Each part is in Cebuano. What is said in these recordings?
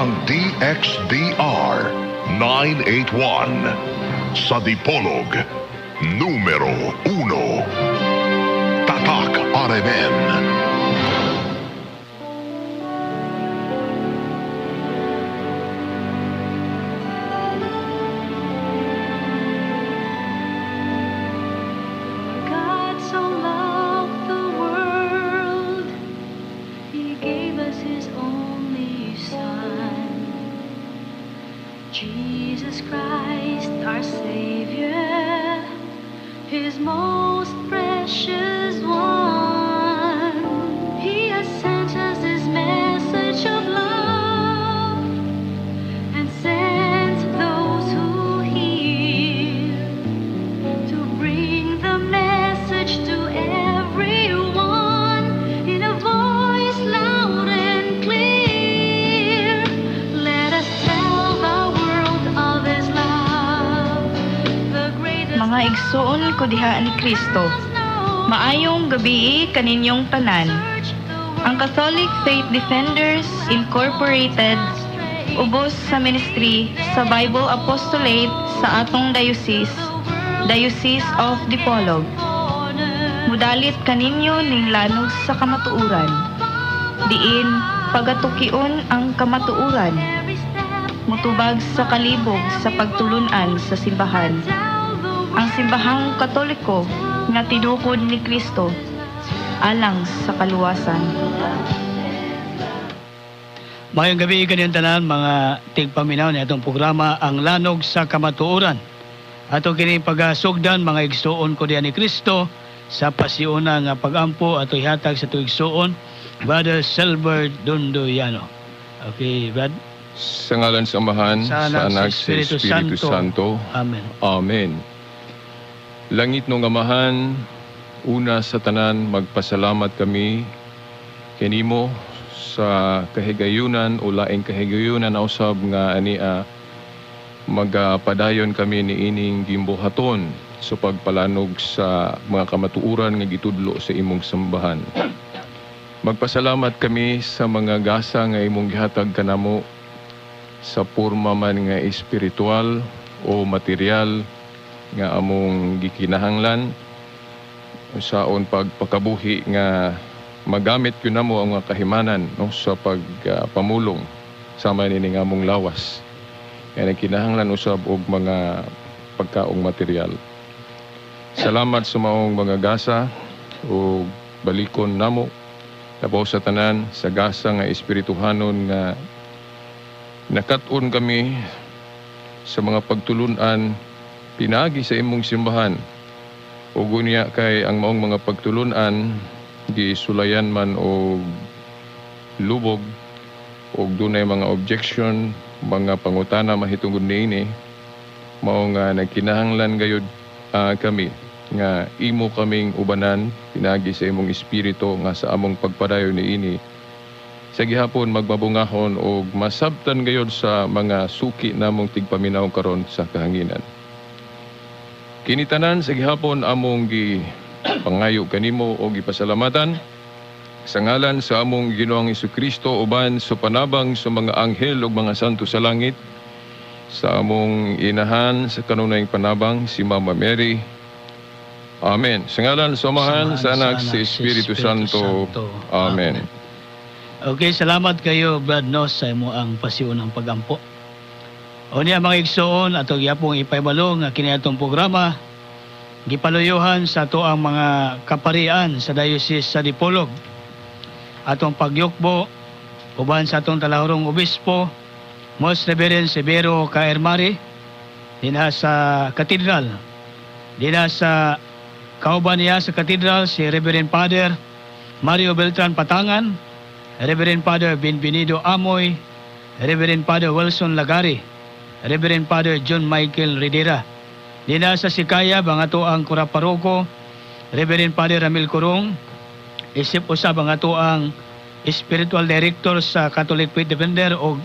ang DXDR 981 sa Dipolog, numero 1. Tatak RMN. God so loved the world, He gave us His only Son, Jesus Christ, our Savior, His most precious one. He has sent us this message of love and sent those who hear to bring the message to everyone in a voice loud and clear. Let us tell the world of His love, the greatest. Mga igsuon ko diha ni Kristo. Maayong gabii kaninyong tanan. Ang Catholic Faith Defenders Incorporated ubos sa ministry sa Bible Apostolate sa atong diocese, Diocese of Dipolog. Mudalit kaninyo ning lanog sa kamatuoran. Diin pagatukion ang kamatuoran. Mutubag sa kalibog sa pagtulunan sa simbahan. Ang simbahang Katoliko nga tinukod ni Kristo alang sa kaluwasan. Maayong gabi kaninyong tanan, mga tigpaminaw ni atong programa Ang Lanog sa Kamatuoran. Ato kini pagasugdan, mga igsuon ko diha ni Kristo, sa pasiuna nga pagampo ato ihatag sa atong igsuon, Brother Silver Dondoyano. Okay, Brad. Sa ngalan sa Amahan, sa sa Anak, Anak, sa sa Espiritu Espiritu Santo. Santo. Amen. Amen. Langit nung Amahan, una sa tanan magpasalamat kami kanimo sa kahigayunan o laing kahigayunan na usab nga ania magapadayon kami niining gimbuhaton sa pagpalanog sa mga kamatuoran nga gitudlo sa imong sambahan. Magpasalamat kami sa mga gasa nga imong gihatag kanamo sa porma man nga espiritual o material nga among gikinahanglan saon pagpakabuhi nga magamit gyud namo ang mga kahimanan, no, sa pagpamulong sama niini nga among lawas nga nagkinahanglan usab og mga pagkaong material. Salamat sa maong mga gasa ug balikon namo labaw sa tanan sa gasa nga espirituhanon nga nakat-on kami sa mga pagtulunan pinaagi sa imong simbahan. Ug unya kay ang maong mga pagtulunan gisulayan man og lubog og dunay mga objection, mga pangutana mahitungod niini, mao nga nagkinahanglan gayud kami nga imo kaming ubanan pinaagi sa imong espiritu nga sa among pagpadayon niini sa gihapon magbabungahon og masabtan gayud sa mga suki namong tigpaminaw karon sa kahanginan. Kini tanan sa gihapon among gi pangayo kanimo og gipasalamatan sa ngalan sa among Ginoong Hesukristo uban sa panabang sa mga anghel ug mga santo sa langit, sa among inahan sa kanunayng panabang si Mama Mary. Amen. Sa ngalan sa Amahan, sa Anak, sa Espiritu Santo. Amen. Okay, salamat kayo, Brad Nos, sa imo ang pasiunang pagampo. O niya, mga igsoon, ato gyapong ipahibalo nga kini atong programa gipaluyuhan sa ato ang mga kaparian sa Diocese sa Dipolog. Atong pagyukbo uban sa atong talahurong obispo, Most Reverend Severo Kaermari, dinha sa katedral. Dinha sa kauban niya sa katedral si Reverend Father Mario Beltran Patangan, Reverend Father Benvenido Amoy, Reverend Father Wilson Lagari, Reverend Father John Michael Ridera. Dinha sa Sikayab ang ato ang kuraparoko, Reverend Father Ramil Kurong, isip usab ang ato ang spiritual director sa Catholic Faith Defender o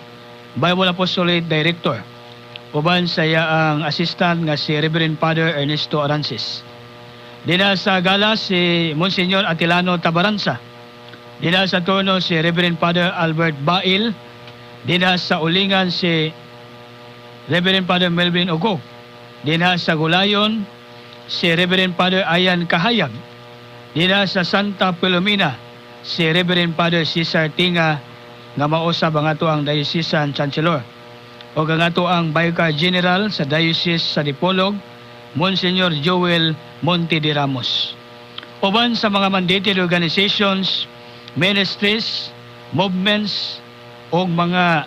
Bible Apostolate Director. Uban sa iya ang assistant nga si Reverend Father Ernesto Arances. Dinha sa Galas si Monsignor Atilano Tabaranza. Dinha sa Tono si Reverend Father Albert Bail. Dinha sa Ulingan, si Reverend Father Melvin Ugok. Dinha sa Gulayon, si Reverend Father Ayan Kahayag. Dinha sa Santa Filomena, si Reverend Father Cesar Tinga nga mausab ang ato ang Diocesan Chancellor. O ang ato ang Vicar General sa Diocese sa Dipolog, Monsignor Joel Monte de Ramos. Uban sa mga mandated organizations, ministries, movements, o mga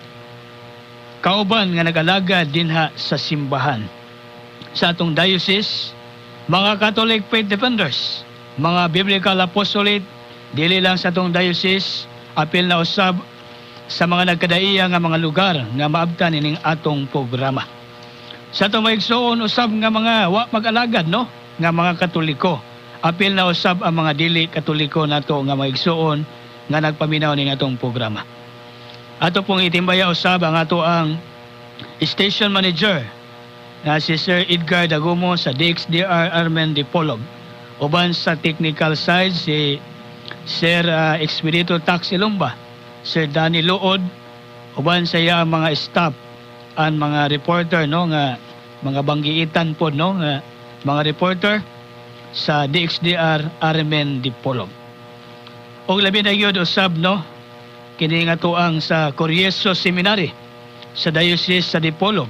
kauban nga nag-alaga dinha sa simbahan. Sa atong diocese, mga Catholic Faith Defenders, mga Biblical Apostolate, dili lang sa atong diocese, apil na usab sa mga nagkadaiya nga mga lugar nga maabtan ining atong programa. Sa atong maigsoon usab nga mga wa mag-alagad, no, nga mga Katoliko. Apil na usab ang mga dili Katoliko nato nga maigsoon nga nagpaminaw ning atong programa. Ato pong itimbaya usab ang ato ang station manager na si Sir Edgar Dagumo sa DXDR Armen Dipolog. Uban sa technical side, si Sir Expedito Tax Ilumba, Sir Danny Luod, uban sa iya ang mga staff, ang mga reporter, no, nga mga banggiitan po, no, nga mga reporter sa DXDR Armen Dipolog. Og labi na gyud usab, no, kini nga tuang sa Coriezo Seminary sa Diocese sa Dipolog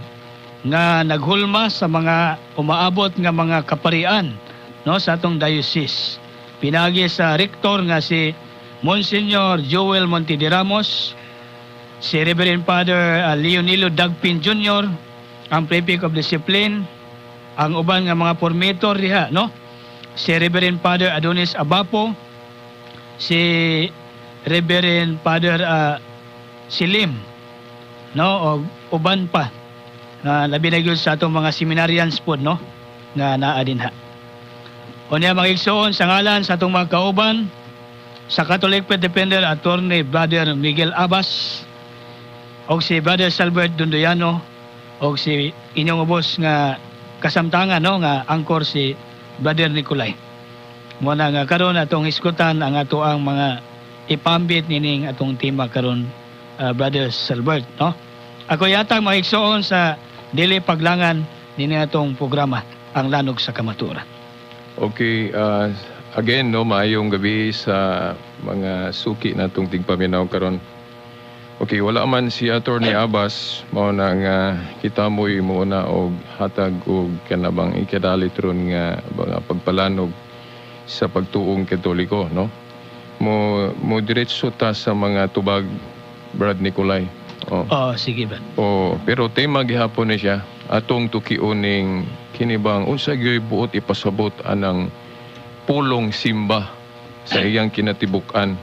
nga naghulma sa mga umaabot nga mga kaparian, no, sa atong diocese. Pinagi sa rektor nga si Monsignor Joel Monte de Ramos, si Reverend Father Leonilo Dagpin Jr., ang Prefect of Discipline, ang uban nga mga formator diha, no? Si Reverend Father Adonis Abapo, si Reverend Father Silim, no, og uban pa. Na labi na gyud sa atong mga seminarians pod, no, nga naa dinha. Unya, mga igsoon, sa ngalan sa atong mga kauban sa Catholic Faith Defender, Attorney Brother Miguel Abbas og si Brother Salbert Dundoyano og si inyong ubos nga kasamtangan, no, nga angkor, si Brother Nicolay. Mo na nga karon atong hisgutan ang ato ang mga ipambit nining atong tema karon, Brother Salbert, no. Ako yatang mga igsoon sa dili paglangan nini atong programa, Ang Lanog sa Kamatuoran. Okay, again, no, maayong gabi sa mga suki natong tigpaminaw karon. Okay, wala man si Attorney Abbas, mao na nga kita mo'y muna og hatag og kanabang ikadalit ron nga mga pagpalanog sa pagtuong Katoliko, no? Mo diretso ta sa mga tubag, Brad Nicolay. Oh. Oh, sige ba. Oh, pero tema gihapon ni siya atong tukion ning kini bang unsa gyoy buot ipasabot anang pulong simba sa iyang kinatibuk-an.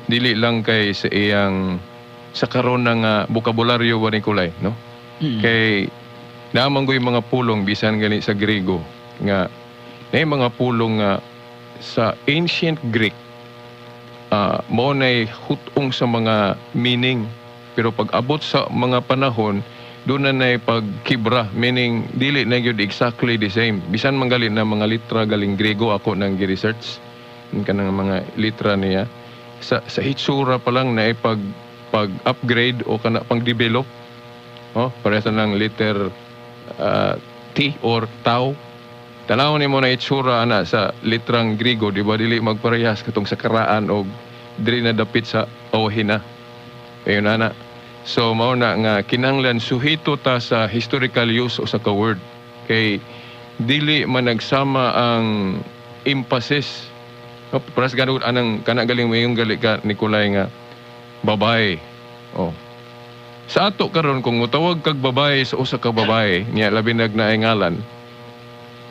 Dili lang kay sa iyang sa karon na nga bokabularyo ba, Nicolay, no? Mm. Kay naman ko'y mga pulong bisan gani sa Grego nga na mga pulong nga sa ancient Greek mao nay hutong sa mga meaning, pero pag abot sa mga panahon doon na nay pagkibra, meaning dili na gyud exactly the same bisan man gali na mga litra galing Grego. Ako nang gi-research kanang mga litra niya sa hitsura pa lang na pag pag upgrade o kana pang develop, oh, parehas na ng letter T or tau. Tanaw nimo na itsura ana sa litrang Griego, di ba dili magparehas katong sa karaan og diri na dapit sa awhina. Ayun ana. So mao na nga kinahanglan suhito ta sa historical use o sa ka word kay dili man nagsama ang emphasis. No, paras ganoon anang kana galing mo yung gali ka, Nicolay, nga babae. Oh. Sa ato karon, kung mutawag kag babae sa usa ka babae niya, labi nag naay ngalan.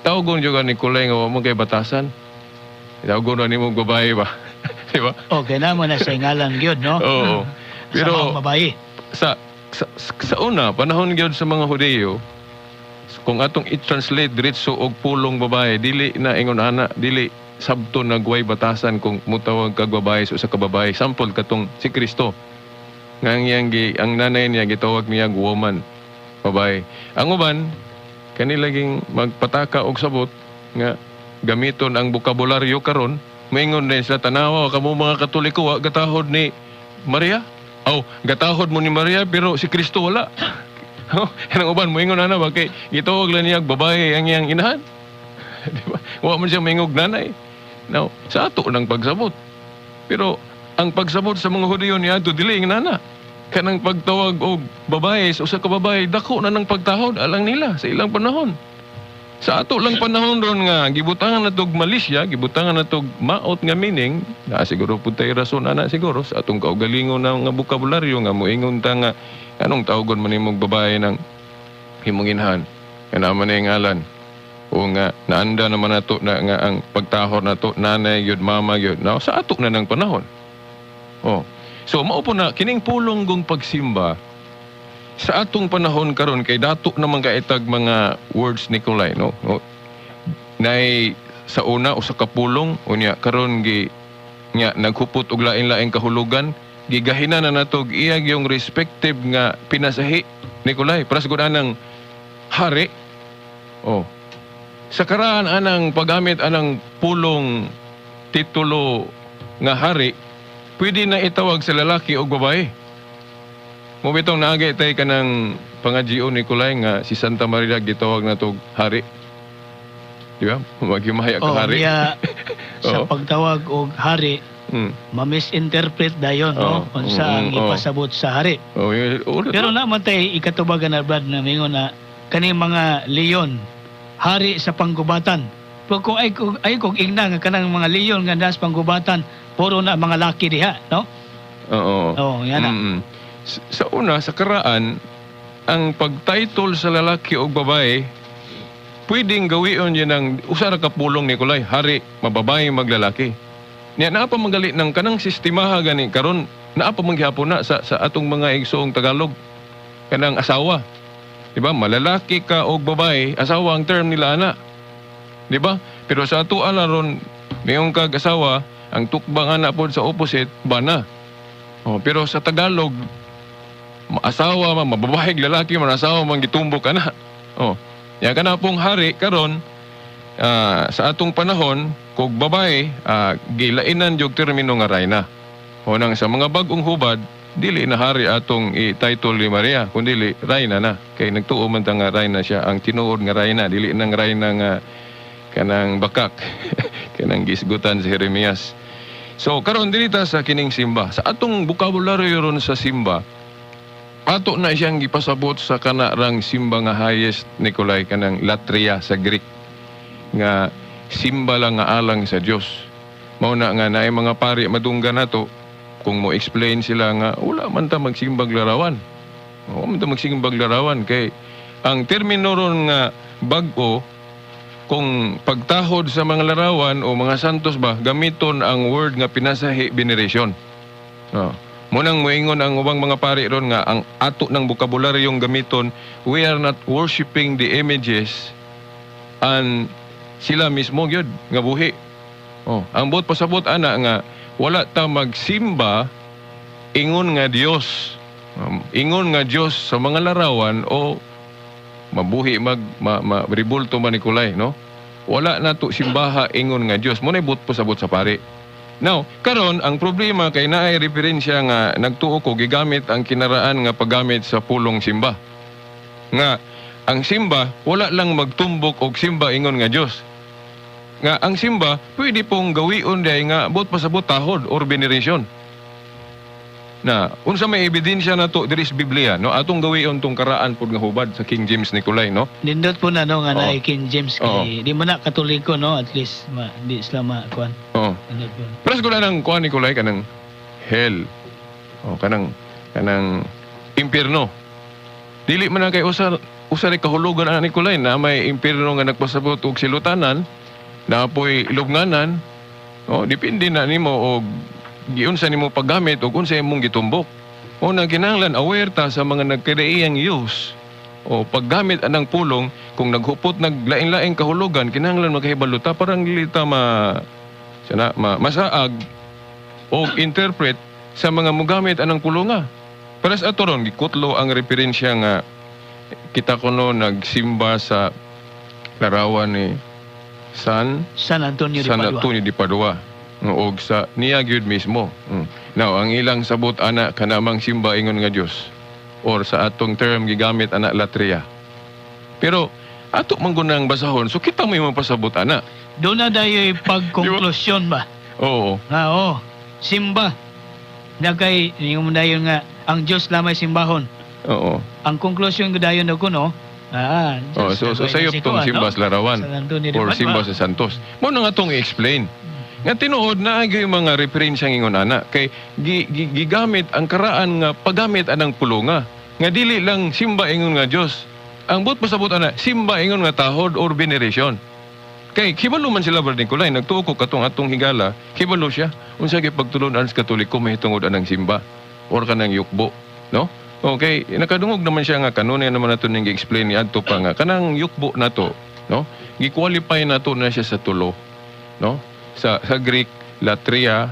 Tawgon jud ka, Nicolay, nga wa mo kay batasan. Tawgon na nimo babae ba? Di ba? Okay na mo na sa ngalan gyud, no? Oo. Sa Pero mga babae. sa una panahon gyud sa mga Hudiyo, kung atong i-translate diretso og pulong babae, dili na ingon ana, dili sabto nagway batasan kung mutawag kag babae sa usa ka babae. Sample, katong si Kristo nga ang iyang ang nanay niya gitawag niya woman, babae. Ang uban kani laging magpataka og sabot nga gamiton ang bokabularyo karon, maingon din sila, "Tanawa kamo mga Katoliko, wa gatahod ni Maria." Aw, gatahod mo ni Maria pero si Kristo wala. Oh, kanang uban moingon ana ba kay gitawag lang niya og babae ang iyang inahan. Di ba? Wa man siya maingog nanay. Now, sa ato nang pagsabot. Pero ang pagsabot sa mga Hudiyo niadto dili nana. Kanang pagtawag og babae sa usa ka babae dako na nang pagtahod alang nila sa ilang panahon. Sa ato lang panahon ron nga gibutangan natog malisya, gibutangan natog maot nga meaning, naa siguro pud tay rason ana siguro sa atong kaugalingon na nga bokabularyo nga moingon ta nga anong tawagon man nimong babae ng himong inahan. Nga naa man na ngalan. O nga naanda naman nato na nga ang pagtahor nato nanay gyud, mama gyud. Now, sa ato na ng panahon. Oh. So mao po na kining pulong gong pagsimba sa atong panahon karon kay dato naman kaitag mga words, Nicolay, no? O, nay sa una usa ka pulong, unya karon gi nya naghupot og lain-laing kahulugan, gigahina na natog iya yung respective nga pinasahi, Nicolay. Para siguro anang hari, oh, sa karaan anang paggamit anang pulong titulo nga hari pwede na itawag sa lalaki o babae mo. Bitong naagay tay kanang pangadyo, Nicolay, nga si Santa Maria gitawag na tog hari. Di ba? Magyumaya ka Oh, hari. niya sa pagtawag og hari, ma-misinterpret dayon, no, unsa ang ipasabot sa hari. Oh, yun, ulit. Pero naman tay ikatubagan na, Brad, na mingon na kani mga leon hari sa panggubatan. Pero kung ay kung ingna nga kanang mga leon nga nas panggubatan puro na mga laki diha, no? Oo. Oh, yan na. Sa una, sa karaan, ang pag-title sa lalaki o babae, pwedeng gawion yan ng usa ra ka pulong, Nicolay, hari, mababae, maglalaki. Niya naa pa magali ng kanang sistemaha gani karon naa pa manggihapon na sa atong mga igsoong Tagalog kanang asawa. Di ba? Malalaki ka og babae, asawa ang term nila ana. Di ba? Pero sa ato ala ron, mayong kag asawa, ang tukbang ana pod sa opposite, bana. Oh, pero sa Tagalog, asawa man, mababae lalaki man, asawa man gitumbok ana. Oh. Ya kana pong hari karon sa atong panahon kog babae gilainan jog termino nga rayna. O nang sa mga bag-ong hubad dili na hari atong i-title ni Maria kundi rayna na kay nagtuo man ta nga rayna siya, ang tinuod nga rayna, dili nang rayna nga kanang bakak kanang gisgutan sa Jeremias. So karon dili ta sa kining simba. Sa atong bokabularyo ron sa simba, ato na siyang gipasabot sa kanarang simba nga highest, Nicolay, kanang latria sa Greek nga simba lang nga alang sa Dios. Mao na nga naay mga pari madunggan nato kung mo explain sila nga wala man ta magsimbag larawan. Wala man ta magsimbag larawan kay ang termino ron nga bag-o kung pagtahod sa mga larawan o mga santos ba gamiton ang word nga pinasahi veneration. Oh. Munang moingon ang ubang mga pari ron nga ang ato ng bokabularyong gamiton, we are not worshiping the images and sila mismo gyud nga buhi. Oh, ang buot pasabot ana nga wala ta magsimba ingon nga Dios. Ingon nga Dios sa mga larawan o mabuhi mag ma, ma, ribulto man, Nicolay, no? Wala na to simbaha ingon nga Dios. Mo na buot pasabot sa pari. Now, karon ang problema kay naay referensya nga nagtuo ko gigamit ang kinaraan nga paggamit sa pulong simba. Nga ang simba wala lang magtumbok og simba ingon nga Dios. Nga ang simba pwede pong gawion day nga buot pasabot tahod or veneration. Na unsa may ebidensya nato diri sa Biblia, no? Atong gawion tong karaan pud nga hubad sa King James, Nicolay, no? Nindot po na, no, nga naay King James kay di mo na Katoliko, no, at least ma, di sila makuan. Nindot po. Pero siguro nang kuan, Nicolay, kanang hell. O kanang kanang impyerno. Dili man na kay usa usa ray kahulugan ana, Nicolay, na may impyerno nga nagpasabot og silutanan, na poy lubnganan. O depende na nimo og giunsa nimo paggamit og unsa imong gitumbok. O na kinahanglan aware ta sa mga nagkadaiyang use o paggamit anang pulong kung naghupot naglain-laing kahulugan, kinahanglan makahibalo ta parang dili ta ma sana ma, masaag o interpret sa mga mugamit anang pulonga. Para sa ato ron, gikutlo ang referensya nga kita kuno nagsimba sa larawan ni San San Antonio de San Padua. Antonio de Padua. Og sa niya gyud mismo. Now, ang ilang sabot ana kanamang simba ingon nga Dios or sa atong term gigamit ana, latria. Pero ato man gunang basahon, so kita mo yung pasabot ana. Doon na dayo'y pagkonklusyon ba? Oo. Nga, oh, simba. Na kay, ningon mo dayon nga, ang Diyos lamay simbahon. Oo. Ang konklusyon ko dayon ako, no? Ah, Oh, so sayop si tong Kuan, simba no? sa larawan Sa Antonio de or Padua. simba sa Santos. Mo na nga tong i-explain. Nga tinuod na yung mga referensya ingon ana kay gigamit ang karaan nga paggamit anang pulunga nga dili lang simba ingon nga Dios. Ang buot pasabot ana, simba ingon nga tahod or veneration. Kay kibalo man sila, Brad Nicolay, nagtuo ko katong atong higala, kibalo siya unsa gyud pagtulon-an sa Katoliko mahitungod anang simba or kanang yukbo, no? Okay, nakadungog naman siya nga kanunay naman nato ning gi-explain ni adto pa nga kanang yukbo nato, no? Gi-qualify nato na siya sa tulo, no? Sa Greek, latria,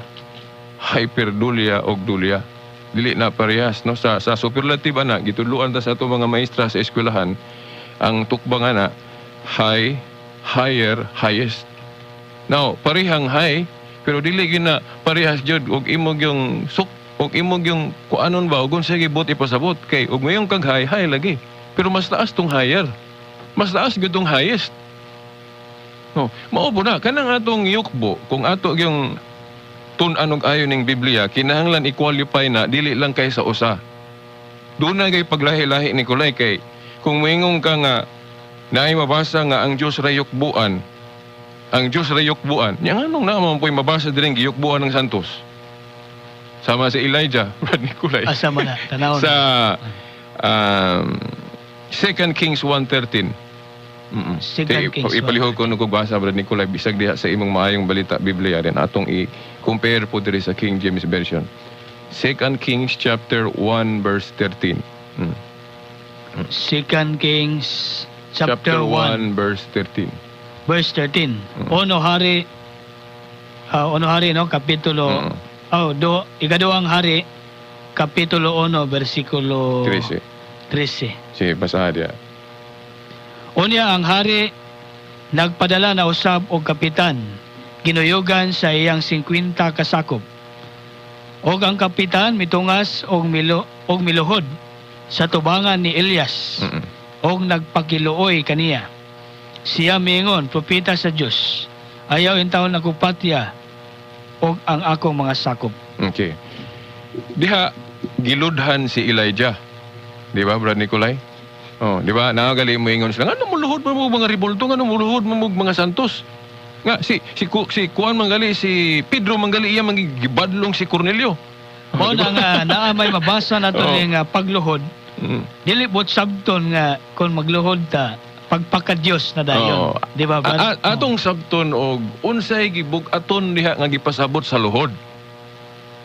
hyperdulia og dulia. Dili na parehas, no? Sa superlative ana, gitudloan ta sa ato mga maestra sa eskwelahan ang tukbang ana, high, higher, highest. Now, parehang high pero dili gyud na parehas jud og imo gyung suk og imo gyung kuanon ba og unsa gibot ipasabot, kay og mayong kag high, high lagi. Pero mas taas tong higher. Mas taas gyud tong highest. No, mao po na kanang atong yukbo, kung ato gyung tun-an og ayo ning Biblia, kinahanglan i-qualify na dili lang kay sa usa. Doon na kay paglahi-lahi, Nicolay, kay kung moingon ka nga naay mabasa nga ang Dios ra yukbuan, ang Dios ra yukbuan. Nya nganong naa man po'y mabasa diring giyukbuan ng santos? Sama si Elijah, Brad Nicolay. Asa man na, tanaw Sa na. 2 Kings 1:13. Second Kings. Ipalihog ko nung basa, Brad Nicolay, bisag diha sa imong Maayong Balita Biblia rin atong i-compare po diri sa King James Version. 2 Kings chapter 1 verse 13. Second Kings chapter 1 verse 13. verse 13. Ono Hari, Ono Hari, no, kapitulo oh do Ikaduhang Hari kapitulo 1 bersikulo 13. 13. Sige, basahan diha. Unya ang hari nagpadala na usab og kapitan ginuyogan sa iyang 50 kasakop. Og ang kapitan mitungas og miluhod sa tubangan ni Elias og nagpakiluoy kaniya. Siya miingon, "Propeta sa Dios, ayaw intawon ako patya og ang akong mga sakop." Okay. Diha giludhan si Elijah. Di ba, Brad Nicolay? Oh, di ba? Nakagali mo ingon sila, "Ano muluhod mo mga ribulto, ano muluhod mo mga santos?" Nga si Kuan manggali, si Pedro manggali iya mangibadlong si Cornelio. Oh, Mao di ba? na nga naa may mabasa nato ning pagluhod, dili bot sabton nga kung magluhod ta pagpaka-Dios na dayon. Oo. Di ba, Brad? Atong sabton og unsay gibug-aton diha nga gipasabot sa luhod.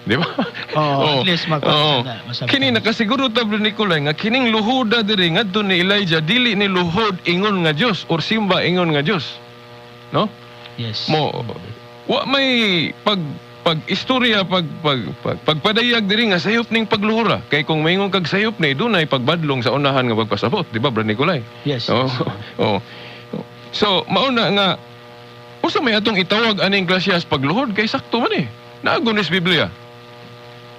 Di ba? Oh, Oo. at least magkuhan na. Masabtan. Kini nakasiguro ta, Brad Nicolay, nga kining luhoda diri ngadto ni Elijah dili ni luhod ingon nga Dios or simba ingon nga Dios. No? Yes. Mo wa may pag pag istorya, pag pag, pag pagpadayag diri nga sayop ning pagluhura, kay kung maingon kag sayop ni, dunay pagbadlong sa unahan nga pagpasabot, di ba, Brad Nicolay? Yes. Oo. Oh. So mauna nga usa may atong itawag aning klasyas pagluhod kay sakto man eh. Naagonis Biblia.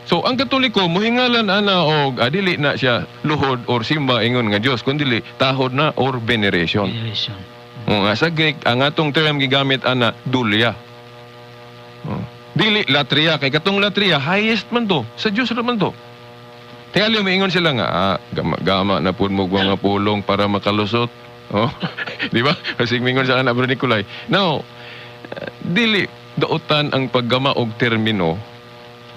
So ang Katoliko mohingalan ana og dili na siya luhod or simba ingon nga Dios kundi tahod na or veneration. Veneration. O nga sa Greek, ang atong term gigamit ana, dulia. Oh. Dili latria, kay katong latria highest man to, sa Dios ra man to. Tingali moingon sila nga gama, gama na pud mo mga pulong para makalusot. Oh, di ba? Kasi mingon sa anak, Bro Nicolay. Now, dili dautan ang paggama og termino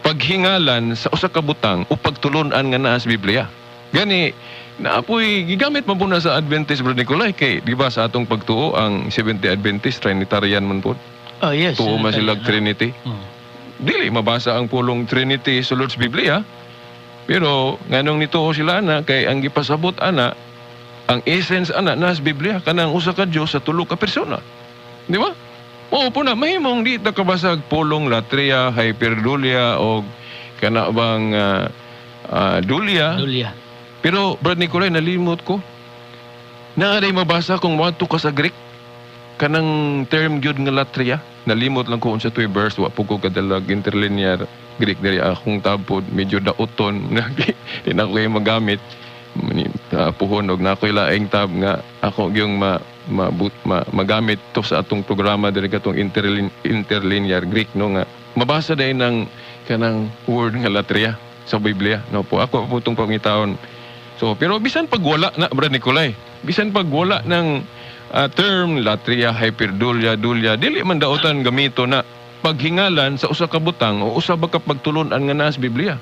paghingalan sa usa ka butang o pagtulon-an nga naa sa Biblia. Gani naapoy gigamit man po na sa Adventist, Bro Nicolay, kay di ba sa atong pagtuo ang Seventh-day Adventist Trinitarian man po. Oh, yes. Tuo man sila Trinitarian. Trinity. Oh. Dili mabasa ang pulong Trinity sulod sa Biblia. Pero nganong nituo sila ana, kay ang gipasabot ana, ang essence ana na sa Biblia, kanang usa ka Dios sa tulo ka persona. Di ba? Oo po na mahimong di ta kabasag pulong latria, hyperdulia o kana bang dulia. Dulia. Pero Brad Nicolay, nalimot ko. Naaray mabasa kung moadto ka sa Greek. Kanang term gyud nga latria, nalimot lang ko unsa to'y verse, wa po ko kadalag interlinear Greek diri, akong tabod medyo dauton, di na ko kayo magamit. Puhon og na ako'y laing tab nga ako gyung magamit to sa atong programa diri, katong interlinear Greek, no, nga mabasa dahil ng kanang word nga latria sa Biblia, no po. Ako po itong pangitaon. So pero bisan pag wala na, Brad Nicolay, bisan pag wala ng term latria, hyperdulia, dulia, dili man daotan gamito na paghingalan sa usa ka butang o usa ba ka pagtulon-an nga naa sa Biblia.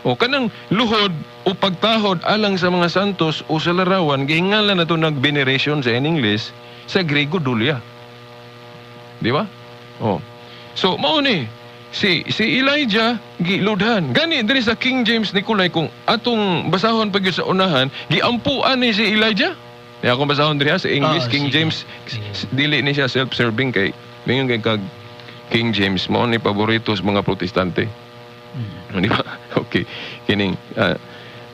O kanang luhod o pagtahod alang sa mga santos o sa larawan, gihingalan na to nag veneration sa in English, sa Grego dulia. Di ba? Oh. So mao ni si si Elijah giludhan. Gani diri sa King James, Nicolay, kung atong basahon pag sa unahan, giampuan ni si Elijah. Di akong basahon diri ha, sa English Ah, King sige. James. Sige. Dili ni siya self-serving kay mingon kay kag King James mao ni paborito sa mga Protestante. Di ba? Okay. Kining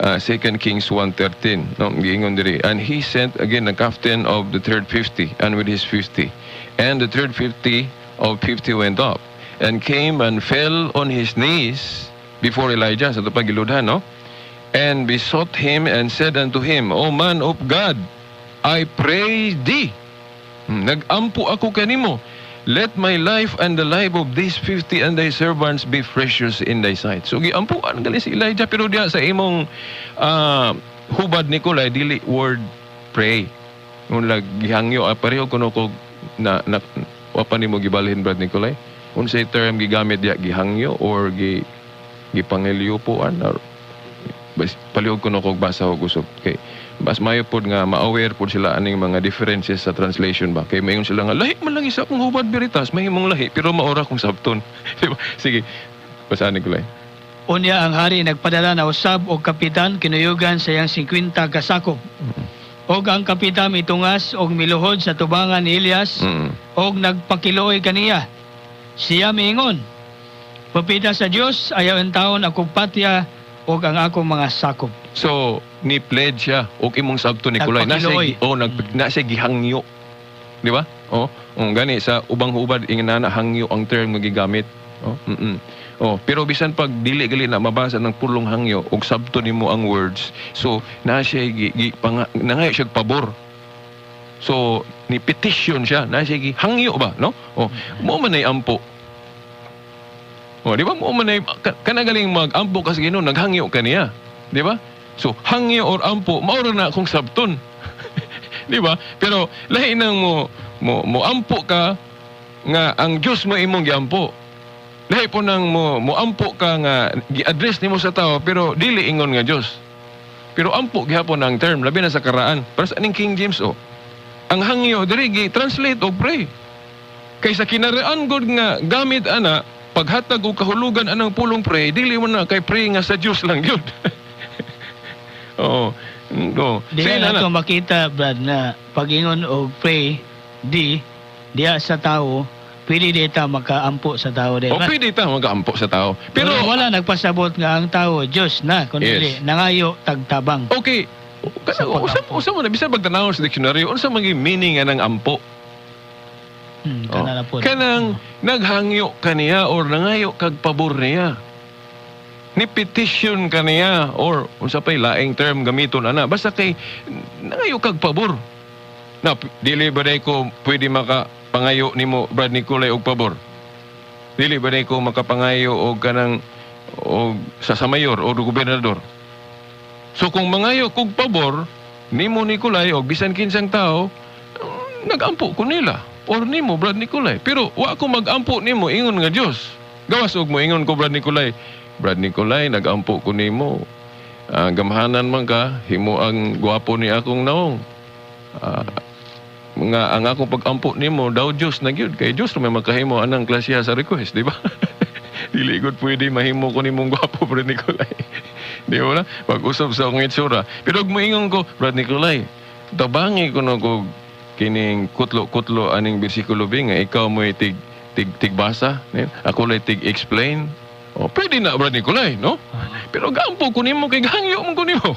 2 Kings 1:13, no, giingon diri, "And he sent again the captain of the third 50 and with his 50, and the third 50 of 50 went up and came and fell on his knees before Elijah," sa ito giludhan, no, "and besought him and said unto him, 'O man of God, I pray thee,'" Nagampo ako kanimo, "let my life and the life of these 50 and thy servants be precious in thy sight." So giampuan gali si Elijah, pero diya sa imong hubad, Nicolay, dili word pray. Kung lag gihangyo, pareho kuno ko na wa pa nimo gibalhin, Brad Nicolay. Unsay term gigamit diya, gihangyo or gipangelyupoan or palihog kuno kog basa og usop kay bas mayo pod nga ma-aware pod sila aning mga differences sa translation ba, kay mayon sila nga lahi man lang isa akong hubad Veritas, mahimong lahi pero maora kong sabton. Di ba? Sige, basahan, Nicolay. Unya ang hari nagpadala na usab og kapitan kinuyugan sa iyang 50 kasakop. Og ang kapitan mitungas og miluhod sa tubangan ni Elias og nagpakiluoy kaniya. Siya miingon, "Propeta sa Dios, ayaw intawon ako patya og ang akong mga sakop." So ni pledge siya og imong sabton, Nicolay, nasa Nagpakiluoy. Oh, nasa gihangyo, di ba? Oh, gani sa ubang hubad ingana hangyo ang term nga gigamit. Oh, Oh, pero bisan pag dili gali na mabasa ng pulong hangyo og sabto nimo ang words. So na siya nangayo siya pabor. So ni petition siya, na siya gi hangyo ba, no? Oh, mo man ay ampo. Oh, di ba mo man ay kanagaling mag-ampo ka sa Ginoo, naghangyo ka niya. Di ba? So hangyo or ampo, mao ra na akong sabton. Di ba? Pero lahi nang mo ampo ka nga ang Dios mo imong giampo. Lahi po nang mo ampo ka nga gi-address nimo sa tao pero dili ingon nga Dios. Pero ampo gihapon ang term labi na sa karaan. Para sa aning King James, oh. Ang hangyo diri gi translate og pray. Kay sa kinaraan gud nga gamit ana paghatag og kahulugan anang pulong pray, dili mo na kay pray nga sa Dios lang gyud. Oo. No. Di Sige na na. nato makita, Brad, na pagingon og pray di diya sa tao, pwede di ta makaampo sa tao, di O ba? pwede ta magaampo sa tao. Pero Pero wala nagpasabot nga ang tao Diyos na kun Yes. dili nangayo tagtabang. Okay. Sa Kana usa pag-ampo. usa mo na bisan pagtanaw sa dictionary unsa man gyud meaning anang ampo? Kana na po. Kanang naghangyo kaniya or nangayo kag pabor niya. Ni petition kaniya or unsa pay laing term gamiton ana, basta kay nangayo kag pabor. Na dili ba day ko pwede maka pangayo nimo, Brad Nicolay, og pabor? Dili ba day ko makapangayo og kanang og sa mayor o gobernador? So kung mangayo kog pabor nimo, Nicolay, og bisan kinsang tao, nagampo ko nila or nimo, Brad Nicolay. Pero wa ko magampo nimo ingon nga Dios. Gawas og mo ingon ko, Brad Nicolay. Brad Nicolay, nagampo ko nimo. Gamhanan man ka, himo ang gwapo ni akong naong. Nga ang akong pagampo nimo daw Dios na gyud, kay Dios may makahimo anang klasiya sa request, di ba? Dili gud pwede mahimo ko nimong gwapo, Brad Nicolay. Di ba na? Pag-usap sa akong itsura. Pero og moingon ko, "Brad Nicolay, tabangi ko no kog kining kutlo-kutlo aning bersikulo bi nga ikaw mo'y tig tig tigbasa, ako lay tig explain." Oh, pwede na, Brad Nicolay, no? Pero gampo ko nimo kay gangyo mo ko nimo.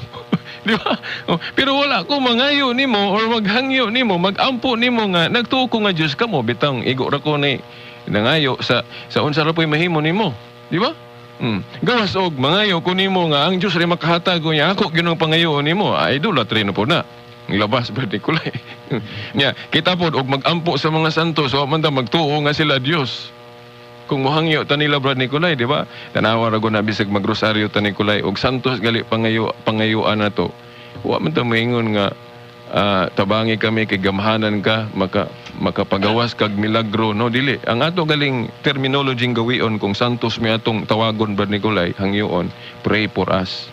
Di ba? Oh, pero wala ko mangayo nimo or maghangyo nimo, magampo nimo nga nagtuo ko nga Dios kamo bitang igo ra ko ni nangayo sa unsa ra po'y mahimo nimo. Di ba? Gawas og mangayo ko nimo nga ang Dios ray makahatag ko niya ako gyud ang pangayoon nimo. Ay, idolatry na po na. Labas, Brad Nicolay. Nya, kita pod og magampo sa mga santos, wa man ta magtuo nga sila Dios. Kung mohangyo ta nila, Brad Nicolay, di ba? Tanawa ra na bisag magrosaryo ta, Nicolay, og santos gali pangayuan na to. Wa man ta moingon nga tabangi kami kay gamhanan ka, makapagawas kag milagro, no? Dili. Ang ato galing terminology gawion kung santos mi atong tawagon, Brad Nicolay, hangyoon, "Pray for us,"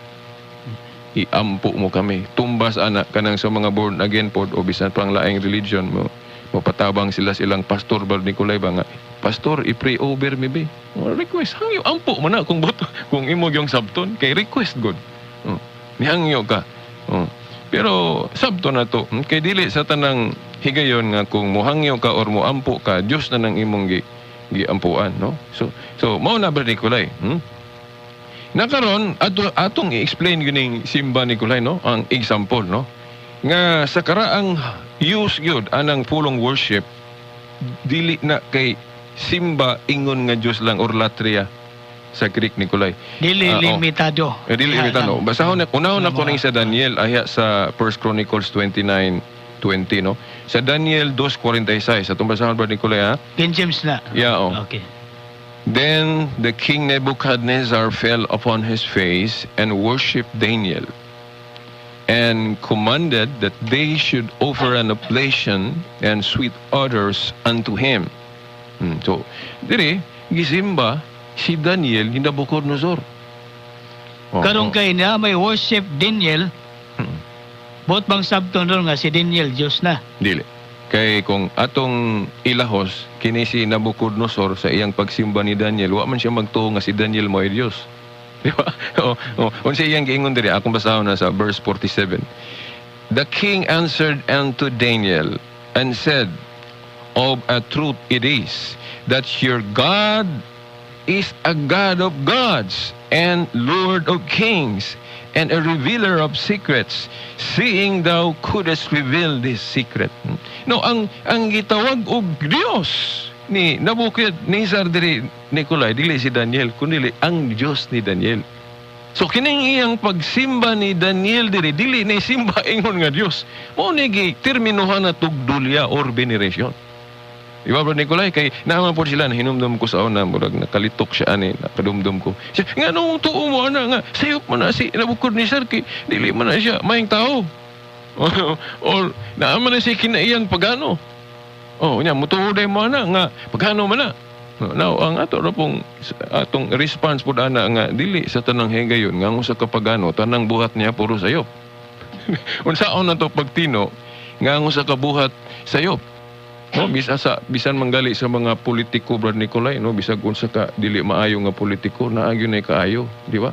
iampo mo kami. Tumbas ana kanang sa mga born again pod o bisan pang laing religion mo, mapatabang sila silang pastor, Brad Nicolay ba, nga, "Pastor, i-pray over me be." Oh, request, hangyo, ampo man na kung buto, kung imo gyung sabton kay request god. Oh, nihangyo ka. Oh. Pero sabton na to kay dili sa tanang higayon nga kung muhangyo ka or muampo ka, Dios na nang imong giampuan, no? So mao na, Brad Nicolay. Nakaron atong i-explain gyud simba, Nicolay, no, ang example, no, nga sa karaang use gyud anang pulong worship, dili na kay simba ingon nga Dios lang or latria sa Greek, Nicolay. Dili Ah, oh. limitado. Eh, dili limitado. Basahon na unahon na ko ning sa Daniel ahya sa 1 Chronicles 29:20, no. Sa Daniel 2:46 atong basahon, Brad Nicolay, ha. King James na. Yeah, oh. Okay. Then the king Nebuchadnezzar fell upon his face and worshipped Daniel, and commanded that they should offer an oblation and sweet odors unto him. So, dire, gisimba si Daniel ni Nabucodonosor. Oh, Karon oh. kay na may worship Daniel, buot bang sabton ron nga si Daniel Dios na? Dili. Kay kung atong ilahos, kini si Nabucodonosor sa iyang pagsimba ni Daniel, wa man siya magtuo nga si Daniel mo ay Dios. Di ba? Oh. Unsa iyang giingon diri, akong basahon na sa verse 47. The king answered unto Daniel and said, "Of a truth it is that your God is a God of gods and Lord of kings and a revealer of secrets, seeing thou couldst reveal this secret." No, ang gitawag og Dios ni Nebuchadnezzar diri, Nicolay, dili si Daniel, kundi ang Dios ni Daniel. So kining iyang pagsimba ni Daniel diri, dili ni simba ingon nga Dios. Mao ni gi terminuhan na tug dulia or veneration. Di ba, Bro Nicolay? Kay naman po sila, nahinumdum ko sa una, murag nakalitok siya ani, nakadumdum ko. Siya, nga nung tuo mo, ana, nga, sayop mo na si Nebuchadnezzar, kay dili man na siya maayong tao. Or, naaman na siya kinaiyang pagano. Oh, nya, mutuo day mo ana, nga, pagano man na. Now, ang ato ra pong atong response po ana nga dili sa tanang higayon nga ang usa ka pagano tanang buhat niya puro sayop. Unsaon na to pagtino nga ang usa ka buhat sayop? No, bisa sa bisan manggali sa mga politiko, Brad Nicolay, no, bisag unsa ka dili maayo nga politiko, naa gyud nay kaayo, di ba?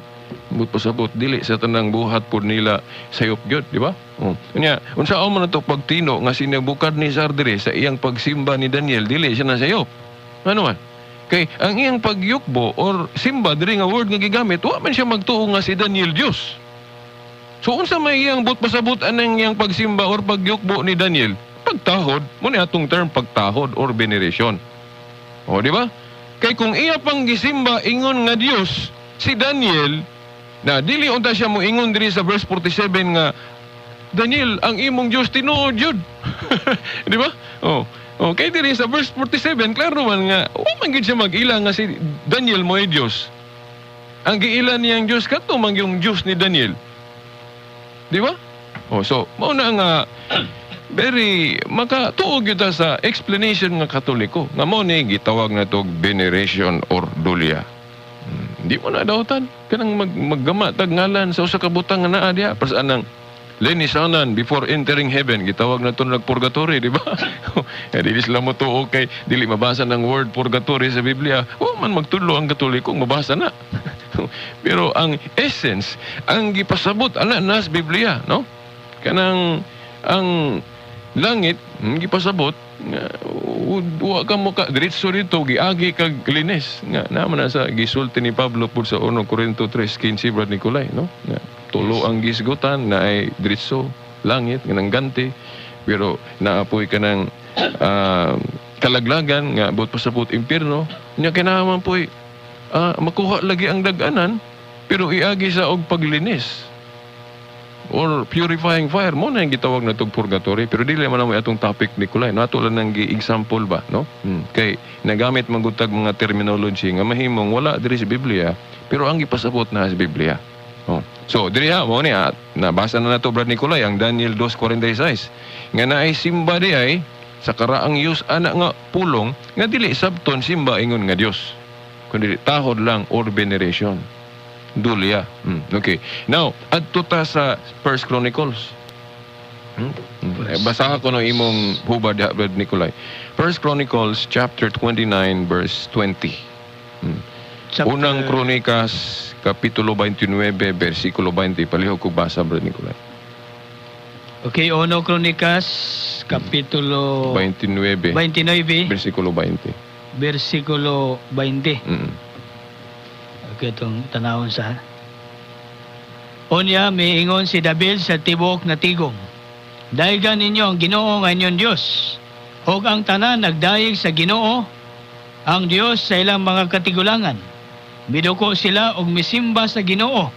But pasabot dili sa tanang buhat pud nila sayop gyud, di ba? Oh. Unya, unsaon man na to pagtino nga si Nebuchadnezzar diri sa iyang pagsimba ni Daniel dili siya na sayop? Ano man? Kay ang iyang pagyukbo or simba diri nga word nga gigamit, wa man siya magtuo nga si Daniel Dios. So unsa may iyang but pasabot anang iyang pagsimba or pagyukbo ni Daniel? Pagtahod, mo ni atong term pagtahod or veneration. O, di ba? Kay kung iya pang gisimba ingon nga Dios si Daniel, na dili unta siya mo ingon diri sa verse 47 nga, "Daniel, ang imong Dios tinuod jud." Di ba? Oh. Oh, kay diri sa verse 47, klaro man nga wa man gyud siya mag-ila nga si Daniel mo ay Dios. Ang giila niyang Dios kadto man yung Dios ni Daniel. Di ba? Oh, so mao na nga very makatuo gyud ta sa explanation nga Katoliko nga mao ni gitawag na tog veneration or dulia. Di mo na dautan kanang maggama tag ngalan sa usa ka butang nga naa diha para sa anang linisanan before entering heaven, gitawag na to nag purgatory, di ba? Eh, dili sila mo tuo kay dili mabasa ng word purgatory sa Biblia. Wa man magtudlo ang Katoliko mabasa na, pero ang essence ang gipasabot ana nas Biblia, no, kanang ang langit, gipasabot nga wa ka mo ka diretso dito, giagi kag linis nga naman na sa gisulti ni Pablo pud sa 1 Corinto 3:15, Brad Nicolay, no, nga Tulo ang gisgutan na ay diretso langit nga nangganti, pero naapoy ka ng kalaglagan nga buot pasabot impierno. Nya kinahanglan poy makuha lagi ang dag-anan, pero iagi sa og paglinis or purifying fire mo na yung gitawag na tog purgatory. Pero dili man mo atong topic, Nicolay, no? Ato lang nang gi-example ba, no? Kay nagamit man gud tag mga terminology nga mahimong wala diri sa Biblia, pero ang gipasabot na sa Biblia, oh. So diri ha, mo ni nabasa na nato, Brad Nicolay, ang Daniel 2:46 nga naay simba di ay sa karaang use ana nga pulong nga dili sabton simba ingon nga Dios, kundi tahod lang or veneration, dulia. Okay. Now, adto ta sa First Chronicles. Eh, basaha ko no imong hubad diha, Brad Nicolay. First Chronicles chapter 29 verse 20. Chapter- Unang Kronikas kapitulo 29 versikulo 20. Palihog ko basa, Brad Nicolay. Okay, Uno Kronikas kapitulo 29 29 versikulo 20. Versikulo 20. Okay, itong tanawon sa. Unya, miingon si David sa tibuok na tigom, "Daygan ninyo ang Ginoo nga inyong Dios." Ug ang tanan nagdayeg sa Ginoo, ang Dios sa ilang mga katigulangan. Miduko sila og misimba sa Ginoo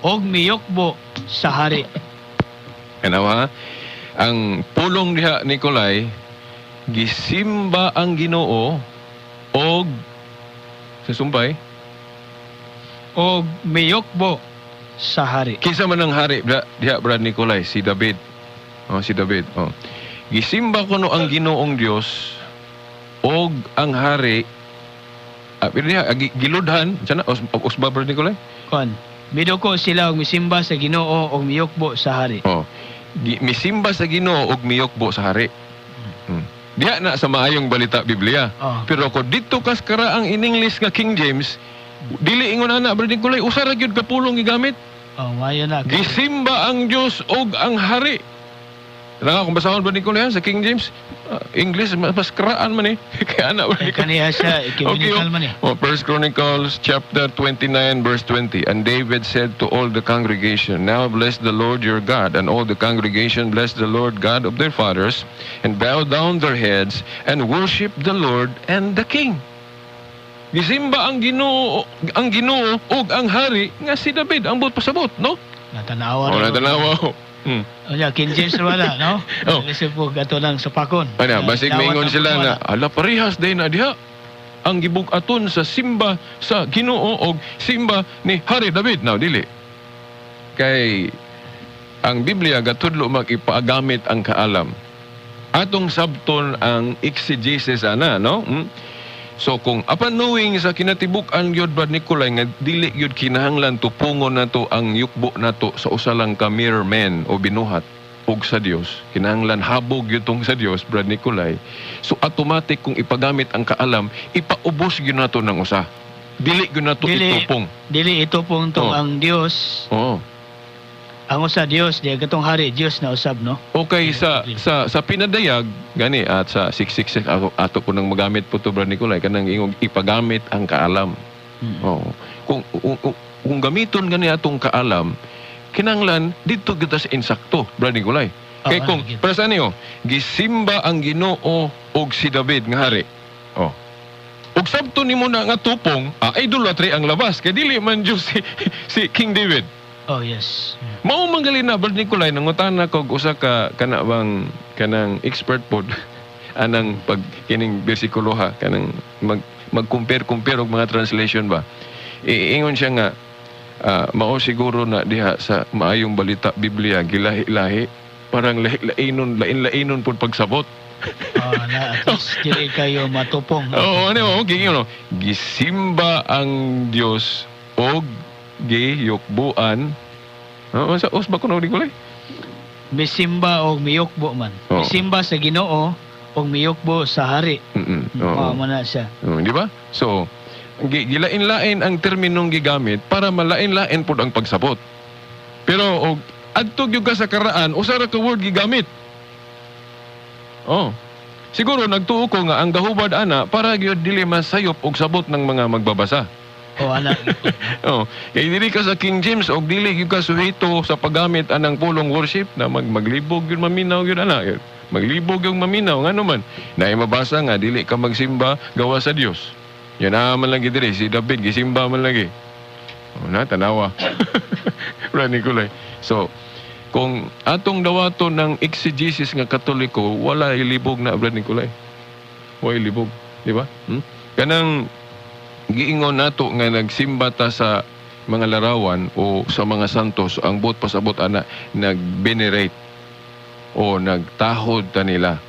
og miyukbo sa hari. Ano ha? Ang pulong diha, Nicolay, gisimba ang Ginoo og sa sumpay. Og miyukbo sa hari. Kinsa man ang hari diha, Brad Nicolay? Si David. Oh, si David. Oh. Gisimba kuno ang Ginoong Dios og ang hari. Pero diha giludhan sana usba, Brad Nicolay. Kon, miduko sila og misimba sa Ginoo og miyukbo sa hari. Oh. Misimba sa Ginoo og miyokbo sa hari. Diha na sa Maayong Balita Biblia. Oh. Pero ko dito kas karaang in English nga King James, dili ingon ana, Brad Nicolay, usa ra gyud ka pulong gigamit. Oh, mayo na. Gisimba ang Dios og ang hari. Tara kung basahon ba Nicolay sa King James, English mas karaan man eh. Kaya ana ba Eh, kaniya siya, ecumenical man eh. Oh, First Chronicles chapter 29 verse 20. And David said to all the congregation, "Now bless the Lord your God." And all the congregation blessed the Lord God of their fathers and bowed down their heads and worshiped the Lord and the king. Gisimba ang Ginoo ug ang hari nga si David ang buot pasabot, no? Natanawa Oh, na. natanawa ko. O ya, King James wala, no? Oh. Isip po, ato lang sa pakon. Ano, basig Dawat maingon ang sila wala. nga, ala, parehas day na diha. Ang gibug-aton sa simba sa Ginoo og simba ni Hari David. Now, dili. Kay ang Biblia gatudlo mag-ipagamit ang kaalam. Atong sabton ang exegesis ana, no? So kung apan knowing sa kinatibuk-an gyud, Brad Nicolay, nga dili gyud kinahanglan tupungon nato ang yukbo nato sa usa lang ka mere man o binuhat og sa Dios, kinahanglan habog gyud tong sa Dios, Brad Nicolay. So automatic kung ipagamit ang kaalam, ipaubos gyud nato ng usa. Dili gyud nato Dili. itupong. Dili ito pong tong ang Dios, Oo. Ang usa Dios, di katong hari Dios na usab, no? Okay, sa pinadayag gani at sa 666 ako ato ko nang magamit po to, Brad Nicolay, kanang ingong ipagamit ang kaalam. Oo. Kung gamiton gani atong kaalam, kinanglan didto kita sa insakto, Brad Nicolay. Kay Oo, kung lagi. para sa niyo, gisimba ang Ginoo og si David nga hari. Oh. Ug sabto nimo na nga tupong, idolatry ang labas kay dili man Dios si King David. Oh, yes. Mao man gali na, Brad Nicolay, nangutana kog usa ka kana bang kanang expert pod anang pag kining bersikulo ha, kanang mag compare og mga translation ba. Iingon siya nga mao siguro na diha sa Maayong Balita Biblia gilahi-lahi, parang lahi-lainon, lain-lainon pod pagsabot. Oh, na at least dili kayo matupong. Oo, ano, okay, no. Gisimba ang Dios og giyukbuan. Oo, sa usba ko na, Nicolay. Misimba og miyukbo man. Oo. Misimba sa Ginoo og miyukbo sa hari. Oo. Mao man na siya. Oo, di ba? So, gilain-lain ang terminong gigamit para malain-lain pud ang pagsabot. Pero og adto gyud ka sa karaan, usa ra ka word gigamit. Oh. Siguro nagtuo ko nga ang gahubad ana para gyud dili masayop og sabot ng mga magbabasa. O ana. Oh, kay dili ka sa King James og dili gyud ka suhito sa paggamit anang pulong worship na maglibog gyud maminaw gyud ana. Maglibog yung maminaw, ngano man naay mabasa nga dili ka magsimba gawa sa Dios. Yan na man lagi diri si David gisimba man lagi. Oh, na tanawa. Brad Nicolay. So, kung atong dawaton ng exegesis nga Katoliko, wala ilibog na, Brad Nicolay. Wala ilibog, di ba? Hmm? Kanang giingon nato nga nagsimba ta sa mga larawan o sa mga santos, ang buot pasabot ana nag-venerate o nagtahod ta nila.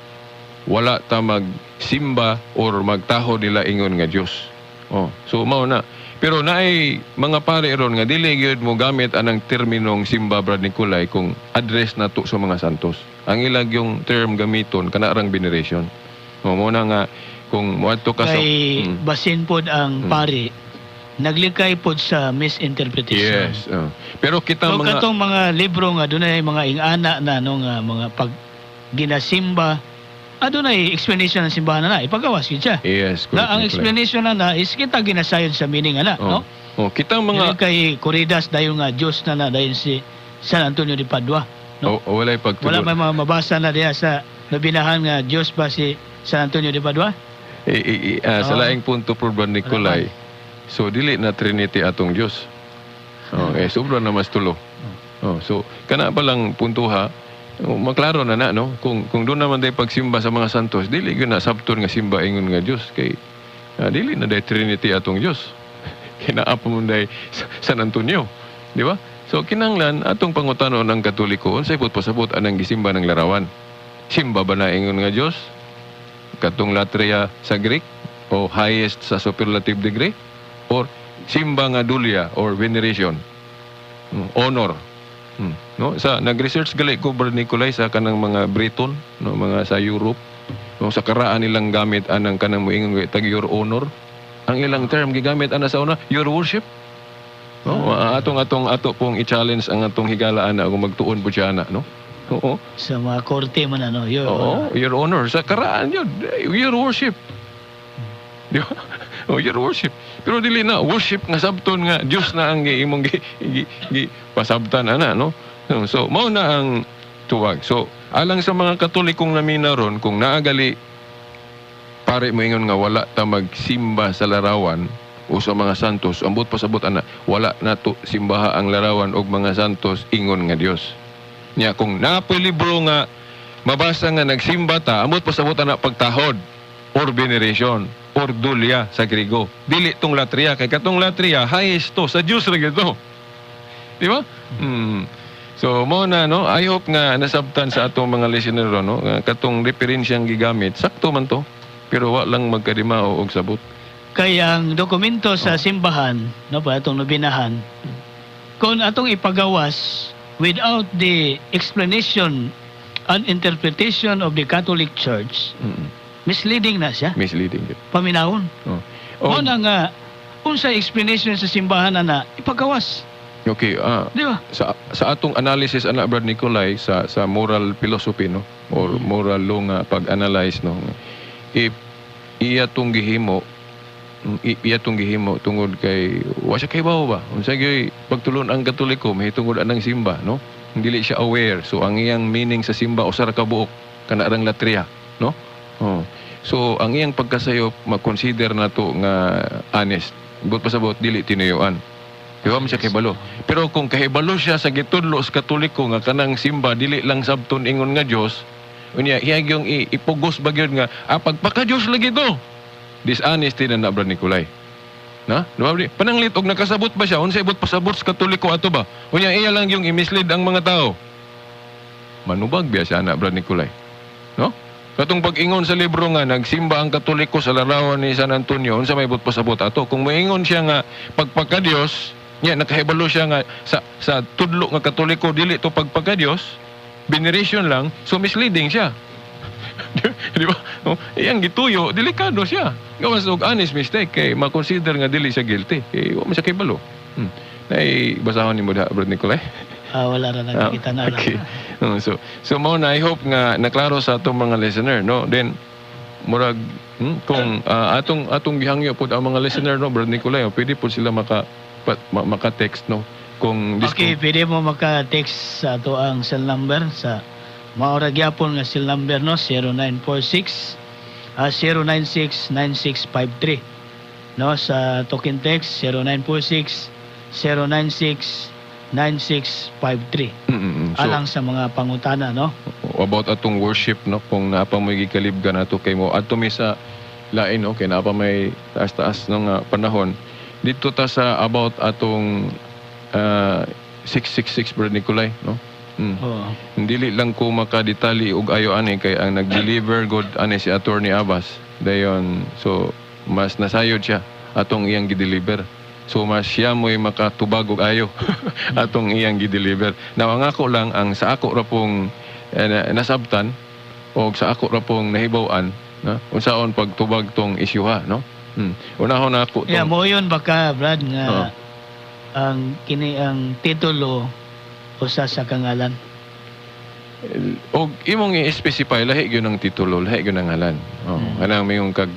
Wala ta magsimba or magtahod nila ingon nga Dios. Oh, so mao na. Pero naay mga pare ron nga dili gyud mo gamit anang terminong simba, Brad Nicolay, kung address nato sa mga santos. Ang ilag yung term gamiton kana rang veneration. Oh, mo na nga kung moadto ka sa Kay basin pod ang pari naglikay pod sa misinterpretation. Yes. Oh. Pero kita So mga katong mga libro nga dunay mga ingana na no nga mga pag ginasimba, adunay explanation ng simbahan na ipagawas gyud siya. Yes, correct, Na ang Nicolay. explanation na na is kita ginasayod sa meaning ana, Oh. no? Oh, kita mga Mga kay Corridas dayon nga Dios na na dayon si San Antonio de Padua, no? Oh, walay pagtulon. Wala may mga mabasa na diha sa nabinahan nga Dios ba si San Antonio de Padua? Sa Oo. laing punto po, Brad Nicolay. So dili na Trinity atong Dios. Oh, eh sobra na mas tulo. Oh, so kana pa lang puntuha, oh, maklaro na na no kung doon naman day pagsimba sa mga santos, dili gyud na sabton nga simba ingon nga Dios kay dili na day Trinity atong Dios. Kinaa pa man day San Antonio, di ba? So kinanglan atong pangutanon ang Katoliko, unsay pud pasabot anang gisimba ng larawan? Simba ba na ingon nga Dios? Katong latria sa Greek o highest sa superlative degree or simba nga dulia or veneration, honor, no? Sa nag-research gali ko, Brad Nicolay, sa kanang mga Briton, no, mga sa Europe, no, sa karaan nilang gamit anang kanang moingon tag your honor. Ang ilang term gigamit ana sa una, your worship, no? Atong atong ato pong i-challenge ang atong higalaan na kung magtuon po siya ana, no? Oo. Sa mga korte man ano, yun. Oo, your honor. Sa karaan yun, your worship. Di ba? Oh, your worship. Pero dili na worship nga sabton nga Dios na ang imong gi pasabtan ana, no? So mao na ang tuwag. So alang sa mga Katolikong namina ron, kung naagali pare moingon nga wala ta magsimba sa larawan o sa mga santos, ambot pasabot ana, wala nato simbaha ang larawan og mga santos ingon nga Dios. Nya kung napoy libro nga mabasa nga nagsimba ta, amot pasabot ana pagtahod or veneration or dulia sa Grigo. Dili tong latria kay katong latria highest to sa Dios ra gyud to. Di ba? So mo na no, I hope nga nasabtan sa atong mga listener ron, no, nga katong referensyang gigamit sakto man to. Pero wa lang magkadimao og sabot. Kay ang dokumento sa simbahan, no pa atong nobinahan, kung atong ipagawas without the explanation and interpretation of the Catholic Church, misleading na siya, Misleading gyud. paminawon. Oh. Oh. Na nga unsa explanation sa simbahan na ipagawas, Okay, di ba? Sa atong analysis ana, Brad Nicolay, sa moral philosophy, no, or moral law nga pag-analyze, no, if iya tong gihimo, iya tong gihimo tungod kay wa siya kahibaw ba unsa gyud pagtulon ang Katoliko mahitungod anang simba, no? Dili siya aware. So ang iyang meaning sa simba usa ra ka buok, kana rang latria, no? Oh. So ang iyang pagkasayop ma-consider nato nga honest, but pasabot dili tinuyuan. Di ba man siya kahibalo? Pero kung kahibalo siya sa gitudlo sa Katoliko nga kanang simba dili lang sabton ingon nga Dios, unya iya yung ipugos ba gyud nga pagpaka Dios lagi to. Dishonesty na na, Brad Nicolay. Na? Di ba? Pananglit og nakasabot ba siya unsay ibot pasabot sa Katoliko ato ba? Unya iya lang yung i-mislead ang mga tao. Manubag biya siya na, Brad Nicolay. No? Katong pag-ingon sa libro nga nagsimba ang Katoliko sa larawan ni San Antonio, unsa may ibot pasabot ato? Kung moingon siya nga pagpaka Dios, nya nakahibalo siya nga sa tudlo nga Katoliko dili to pagpaka Dios, veneration lang, so misleading siya. Di ba? No? Iyang gituyo, delikado siya. Gawas og honest mistake kay ma-consider nga dili siya guilty. Kay wa man siya kahibalo. Nay basahon nimo diha, Brad Nicolay. Ah, wala ra nakikita na lang. Okay. So mao na, I hope nga naklaro sa atong mga listener, no? Then murag Kung atong gihangyo pod ang mga listener, no, Brad Nicolay, oh, pwede po sila maka-text, no, kung this Okay, pwede mo maka-text sa ato ang cell number sa maora gyapon nga cell number, no, 0946 096 9653, no, sa token text 0946 096 9653. So, Alang sa mga pangutana, no. About atong worship, no, kung naa pa mo'y gikalibgan ato kay mo adto mi sa lain, no, kay naa pa may taas-taas no nga panahon dito ta sa about atong 666, Brad Nicolay, no. Oo. Dili lang ko makadetali og ayo ani kay ang nag-deliver god ani si Attorney Abbas dayon, so mas nasayod siya atong iyang gi-deliver, so mas siya mo'y makatubag og ayo atong iyang gi-deliver. Now, ang ako lang, ang sa ako ra pong nasabtan og sa ako ra pong nahibaw-an na unsaon pagtubag tong isyuha, no. Unahon na ako tong Yeah, mo yun baka, Brad, nga Oo. Ang kini ang titulo usa sa kangalan. Og imong i-specify, lahi gyud ang titulo, lahi gyud ang ngalan. Oh, kanang mayong kag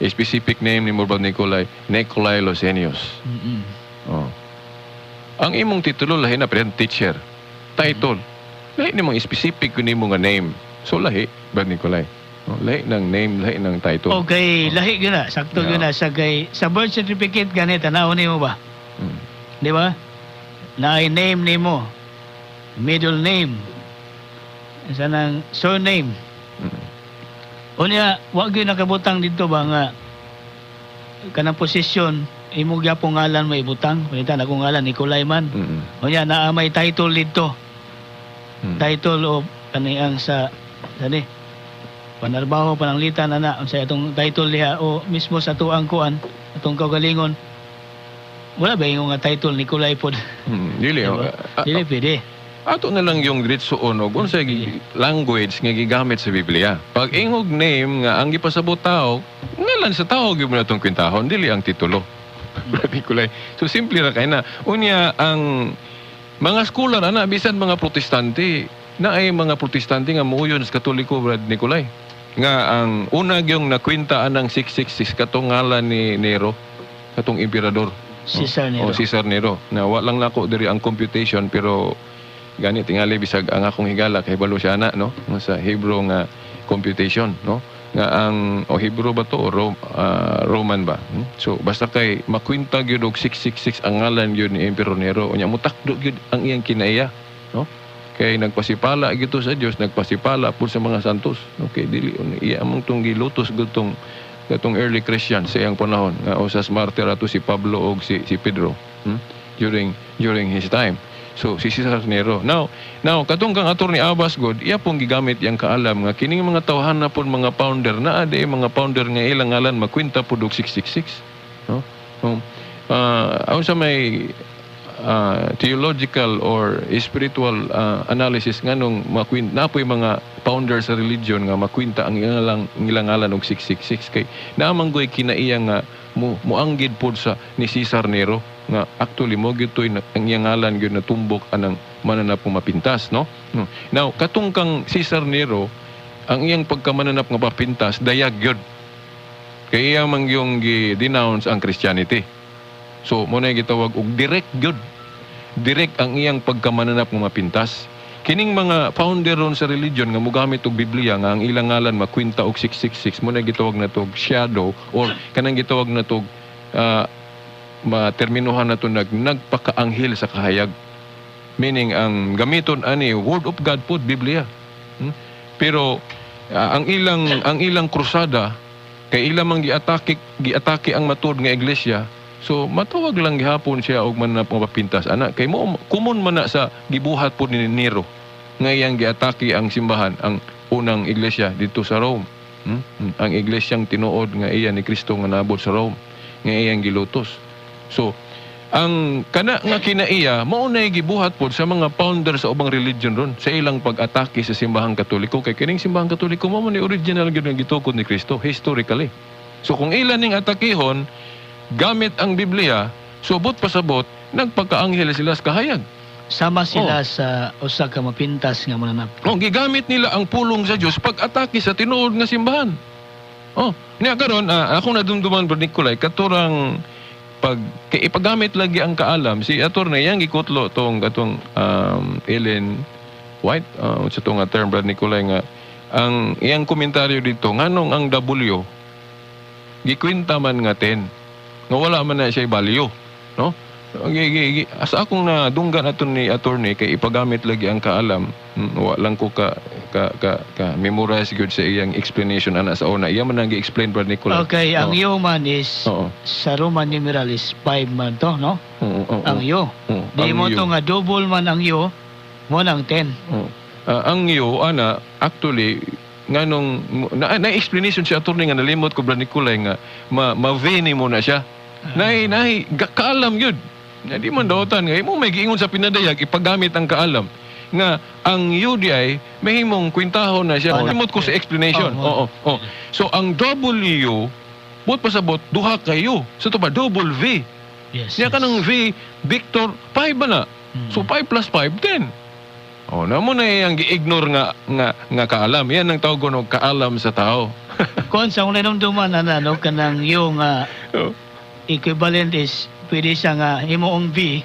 specific name ni Brad Nicolay, Nicolay Losenius. Oh. Ang imong titulo lahi na, pero teacher. Title. Lahi nimong specific gyud nimo nga name. So lahi, Brad Nicolay. Oh, lahi ng name, lahi ng title. Okay, lahi gyud na, sakto gyud na sa kay sa birth certificate gani, tan-awon nimo ba? Di ba? Naay name nimo, middle name, sa nang surname. Unya, wa gyud nakabutang dito ba nga kanang posisyon, imo gyapon ngalan mo ibutang. Panitan akong ngalan Nicolay man. Unya naa may title dito. Title o kani ang sa sani panarbaho, pananglitan ana, unsa atong title diha o mismo sa tuang kuan, atong kaugalingon, wala ba yung nga title Nicolay pod? Dili. Diba? Oh. Dili pwede. Ato na lang yung diretsoon og unsay language nga gigamit sa Biblia. Pag ingog name nga ang gipasabot tao, ngalan sa tao gyud mo na tong kwentahon, dili ang titulo. Brad Nicolay. So simple ra kay na. Unya ang mga scholar ana, bisan mga Protestante, na ay mga Protestante nga muuyon sa Katoliko, Brad Nicolay. Nga ang una gyung nakwenta anang 666 katong ngalan ni Nero, katong emperador. Cesar Nero. Oh, Cesar Nero. Na wa lang nako diri ang computation, pero gani tingali bisag ang akong higala kay balo siya ana, no, sa Hebrew nga computation, no, nga ang o Hebrew ba to o Roman ba? So basta kay makwinta gyud og 666 ang ngalan gyud ni Emperor Nero. Unya mutakdo gyud ang iyang kinaiya, no, kay nagpasipala gyud to sa Dios, nagpasipala pud sa mga santos. Okay, dili iya among tong gilutos gud tong katong early Christian sa iyang panahon nga usas martyr ato si Pablo og si Pedro, During during his time. So si Cesar Nero. Now katong kang Attorney Abbas god, iya pong gigamit yang kaalam nga kining mga tawhan na pud mga founder na ade mga founder nga ilang ngalan makwenta pud og 666, no? Sa may theological or spiritual analysis nganong makwin napoy mga founder sa religion nga makwinta ang ilang ngalan og 666, kay naamanggoy kinaiya nga mo moanggid pod sa ni Cesar Nero nga actually mo gyud toy ang iyang ngalan gyud natumbok anang mananap nga mapintas, no. Now, katong kang Cesar Nero, ang iyang pagkamananap nga mapintas, dayag gyud kay iya man yung gi-denounce ang Christianity. So mo na gitawag og direct gyud, direct ang iyang pagkamananap nga mapintas. Kining mga founder ron sa religion nga mogamit og Biblia nga ang ilang ngalan makwinta og 666, mo na gitawag na og shadow or kanang gitawag na og materminuhan na to nagpakaanghel sa kahayag, meaning ang gamiton ani word of God pod, Biblia. Pero ang ilang krusada kay ilang mang giatake giatake ang matud nga iglesia. So matawag lang gihapon siya og mananap nga mapintas ana kay mo common man na sa gibuhat pod ni Nero nga iyang giatake ang simbahan, ang unang iglesia dito sa Rome. Ang iglesyang tinuod nga iya ni Kristo nga naabot sa Rome nga iyang gilutos. So ang kana nga kinaiya mao nay gibuhat pod sa mga founder sa ubang religion ron sa ilang pag-atake sa Simbahang Katoliko, kay kining Simbahang Katoliko mao man ni original gyud nga gitukod ni Kristo historically. So kung ilan ning atakihon gamit ang Biblia, subot pasabot nagpakaanghel sila sa kahayag. Sama sila sa usa ka mapintas nga mananap. Oh, gigamit nila ang pulong sa Dios pag-atake sa tinuod nga simbahan. Oh, Niya karon, akong nadumduman, Bro Nicolay, katurang pag kay ipagamit lagi ang kaalam si attorney, yang gikutlo tong katong Ellen White, sa tong nga term, Brad Nicolay, nga ang iyang komentaryo dito, nganong ang W gikwenta man nga 10 nga wala man na siya value, no? Asa akong nadunggan ato ni attorney kay ipagamit lagi ang kaalam. Wa lang ko ka memorize gyud sa iyang explanation ana sa una. Iya man ang gi-explain, Brad Nicolay. Okay, ang U man is sa Roman numeral is 5 man to, no? Oo. Ang U. Di Ang mo U. to nga double man ang U, mo nang 10. Oo. Ang U ana, actually, nganong na explanation si attorney nga nalimot ko, Brad Nicolay, nga ma ma mo na siya. Nay kaalam yun. Nga di man daotan nga imo may giingon sa pinadayag, ipagamit ang kaalam nga ang UDI mahimong kwintahon na siya. Limot ko sa explanation. Oo. Oo. So ang W, buot pasabot duha kayo. So to ba double V. Niya kanang V, Victor, 5 ba na? So 5 plus 5, 10. Oh, na mo na iyang gi-ignore nga kaalam. Yan ang tawag ko no, kaalam sa tao. Kon sa akong nanumduman ana, no, kanang U nga equivalent is pwede siya nga himuong V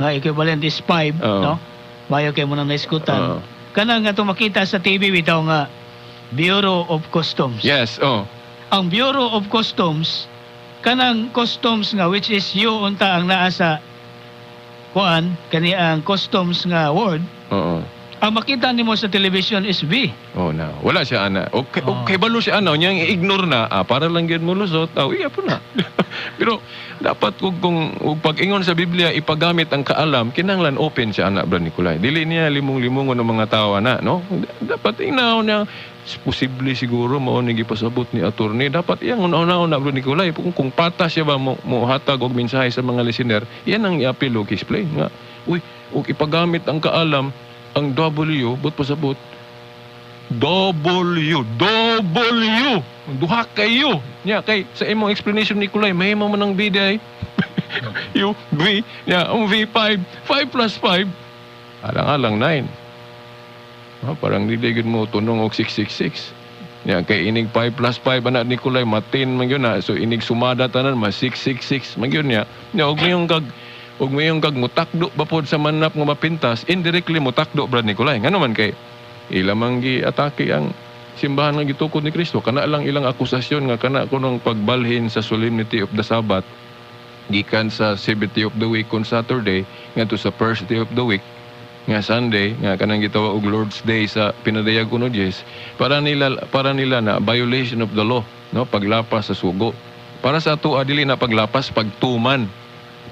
nga equivalent is 5, no? Mayo kay mo nang naiskutan. Kanang nga to makita sa TV bitaw nga Bureau of Customs. Yes, oh. Ang Bureau of Customs, kanang customs nga which is U unta ang naa sa kuan kani, ang customs nga word, ang makita nimo sa television is V. Oh na. Wala siya ana. Okay, okay balo siya ana, unya i-ignore na, para lang gyud mo lusot. Oh, iya po na. Pero dapat kung ug pag-ingon sa Biblia ipagamit ang kaalam, kinahanglan open siya ana, Brad Nicolay. Dili niya limong-limongon ng mga tao ana, no? Dapat inaw niya, posible siguro mao ni gipasabot ni attorney. Dapat iyang una-una na, Brad Nicolay, kung patas siya ba mo hatag og mensahe sa mga listener, yan ang i-appeal og explain nga, uy, ug ipagamit ang kaalam, ang W, but pasabot W, W. Duha kayo. Nya kay sa imong explanation, Nicolay, mahimo man ang V day. U V, nya ang V5, 5 plus 5 alang-alang 9. Ah, parang dili gyud mo tunong og 666. Nya kay inig 5 plus 5 ana, Nicolay, ma-10 man gyud na. So inig sumada tanan ma 666 man gyud niya. Nya og mayong kag mutakdo ba pod sa manap nga mapintas, indirectly mutakdo, Brad Nicolay. Ngano man kay ila man gi-atake ang simbahan nga gitukod ni Kristo. Kana lang ilang akusasyon nga kana kunong pagbalhin sa solemnity of the Sabbath gikan sa seventh day of the week on Saturday ngadto sa first day of the week nga Sunday, nga kanang gitawag og Lord's Day sa pinadayag kuno Diyos, para nila na violation of the law, no, paglapas sa sugo. Para sa ato, dili na paglapas, pagtuman,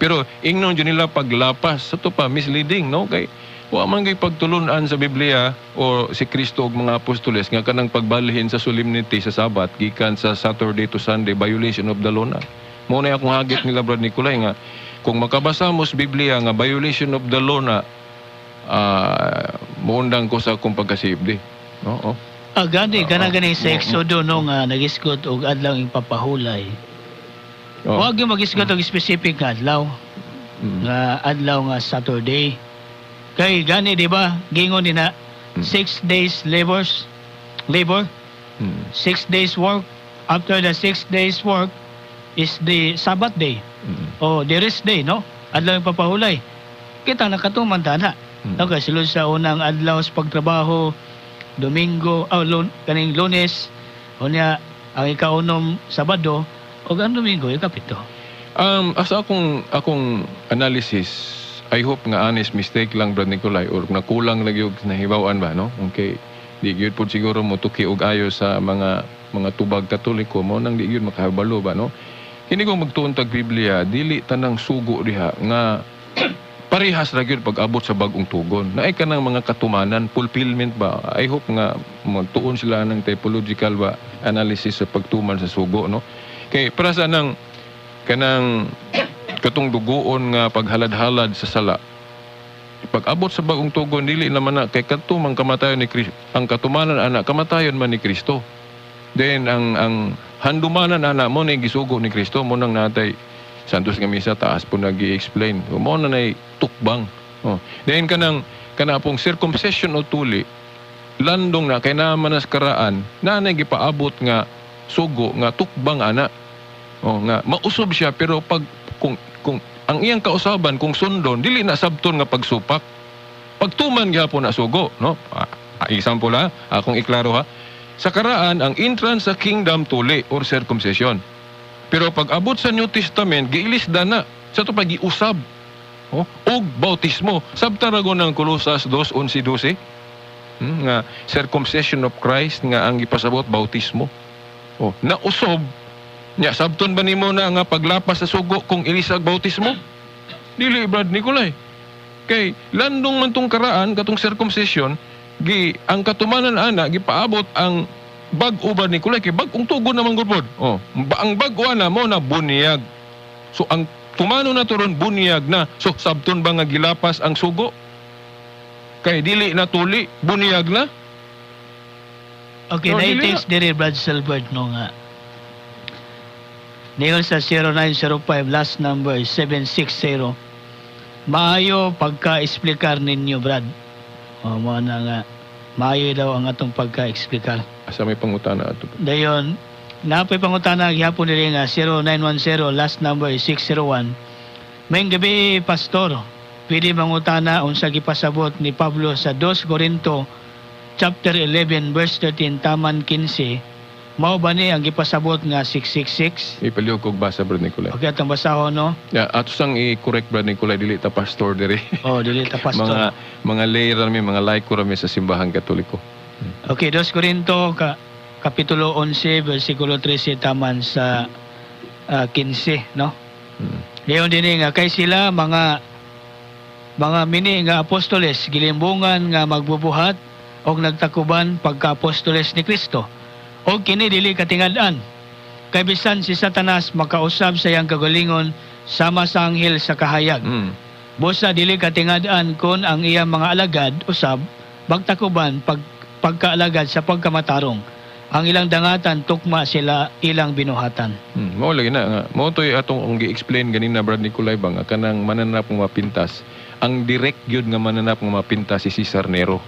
pero ingnon jud nila paglapas. Sa to pa misleading, no, kay wa man kay pagtulunan sa Biblia o si Kristo ug mga apostoles nga kanang pagbalhin sa solemnity sa Sabat gikan sa Saturday to Sunday violation of the law na. Mo na akong hagit nila, Brad Nicolay, nga kung makabasa mo sa Biblia nga violation of the law na, muundang ko sa akong pagkasibdi. Oo. Ah, gani, kana gani sa Exodo, no, nga nagisgot og adlaw ipapahulay. Wag yung magisgot og specific nga adlaw, nga adlaw nga Saturday. Kay gani, di ba? Gingon ni na 6 days labor, 6 days work. After the 6 days work is the Sabbath day o the rest day, no? Adlaw ipapahulay. Kita nakatuman ta na. No, kasi sulod sa unang adlaw sa pagtrabaho, Domingo, oh, kaning Lunes, unya ang ikaunom Sabado, ug ang Domingo ikapito. Asa akong analysis, I hope nga honest mistake lang, Brad Nicolay, or nakulang lagi og nahibaw-an ba, no? Okay. Di gyud pod siguro mo tuki og ayo sa mga tubag Katoliko mo nang di gyud makahibalo ba, no? Kini kung magtuon tag Biblia, dili tanang sugo diha nga parehas ra gyud pag-abot sa bag-ong tugon. Naay kanang mga katumanan, fulfillment ba? I hope nga magtuon sila ng typological ba analysis sa pagtuman sa sugo, no? Kay para sa nang kanang katong dugoon nga paghalad-halad sa sala, pag-abot sa bagong tugon, dili naman na kay kadto man kamatayon ni Kristo. Ang katumanan ana, kamatayon man ni Kristo. Then ang handumanan ana mo ni gisugo ni Kristo mo nang natay Santos nga misa taas po nag-explain mo na nay tukbang, oh. Then kanang kana pong circumcision o tuli, landong na kay naman nas karaan na nay gipaabot nga sugo nga tukbang ana. Oh, nga mausob siya, pero pag kung ang iyang kausaban kung sundon, dili na sabton nga pagsupak. Pagtuman gyapon na sugo, no? Example ha, akong iklaro ha. Sa karaan, ang entrance sa kingdom tuli or circumcision. Pero pag abot sa New Testament, giilisda na. Sa to pag-iusab. Oh, og bautismo. Sabta ra ng Kolosas 2:11-12. Nga circumcision of Christ nga ang gipasabot bautismo. Oh, nausob. Nya sabton ba nimo na nga paglapas sa sugo kung ilisag bautismo? Dili, Brad Nicolay. Kay landong man tong karaan katong circumcision, gi ang katumanan ana gipaabot ang bag-o, Brad Nicolay, kay bag-ong tugon naman gud pod. Oh, ang bag-o ana mo na bunyag. So ang tumano na to ron bunyag na. So sabton ba nga gilapas ang sugo? Kay dili na tuli, bunyag na. Okay, No, dili na-text diri, Brad Silbert, no, nga. Niyon sa 0905, last number is 760. Maayo pagka-explicar ninyo, Brad. O, mo na nga. Maayo daw ang atong pagka-explicar. Asa may pangutana ato? Dayon, napoy pangutana gihapon diri nga 0910, last number is 601. Maayong gabi, Pastor. Pwede mangutana unsa gipasabot ni Pablo sa 2 Corinto chapter 11 verse 13 taman 15? Mao ba ni ang gipasabot nga 666? Ipalihok kog basa, Brad Nicolay. Okay, atong basahon, no. Ya, ato sang i-correct, Brad Nicolay, dili ta pastor diri. Oh, dili ta pastor. Mga lay ra mi, mga laiko ra mi sa Simbahang Katoliko. Okay, 2 Corinto kapitulo 11 versikulo 13 taman sa 15, no? Leon din nga kay sila mga mini nga apostoles gilimbungan nga magbubuhat og nagtakuban pagka-apostoles ni Kristo. Og kini dili katingad-an. Kay bisan si Satanas makausab sa iyang kagalingon sama sa anghel sa kahayag. Busa dili katingad-an kon ang iyang mga alagad usab magtakuban pagkaalagad sa pagkamatarong. Ang ilang dangatan tukma sila ilang binuhatan. Mao lagi na nga. Mao to'y atong ang gi-explain ganina, Brad Nicolay, ba nga kanang mananap nga mapintas. Ang direct gyud nga mananap nga mapintas si Cesar Nero.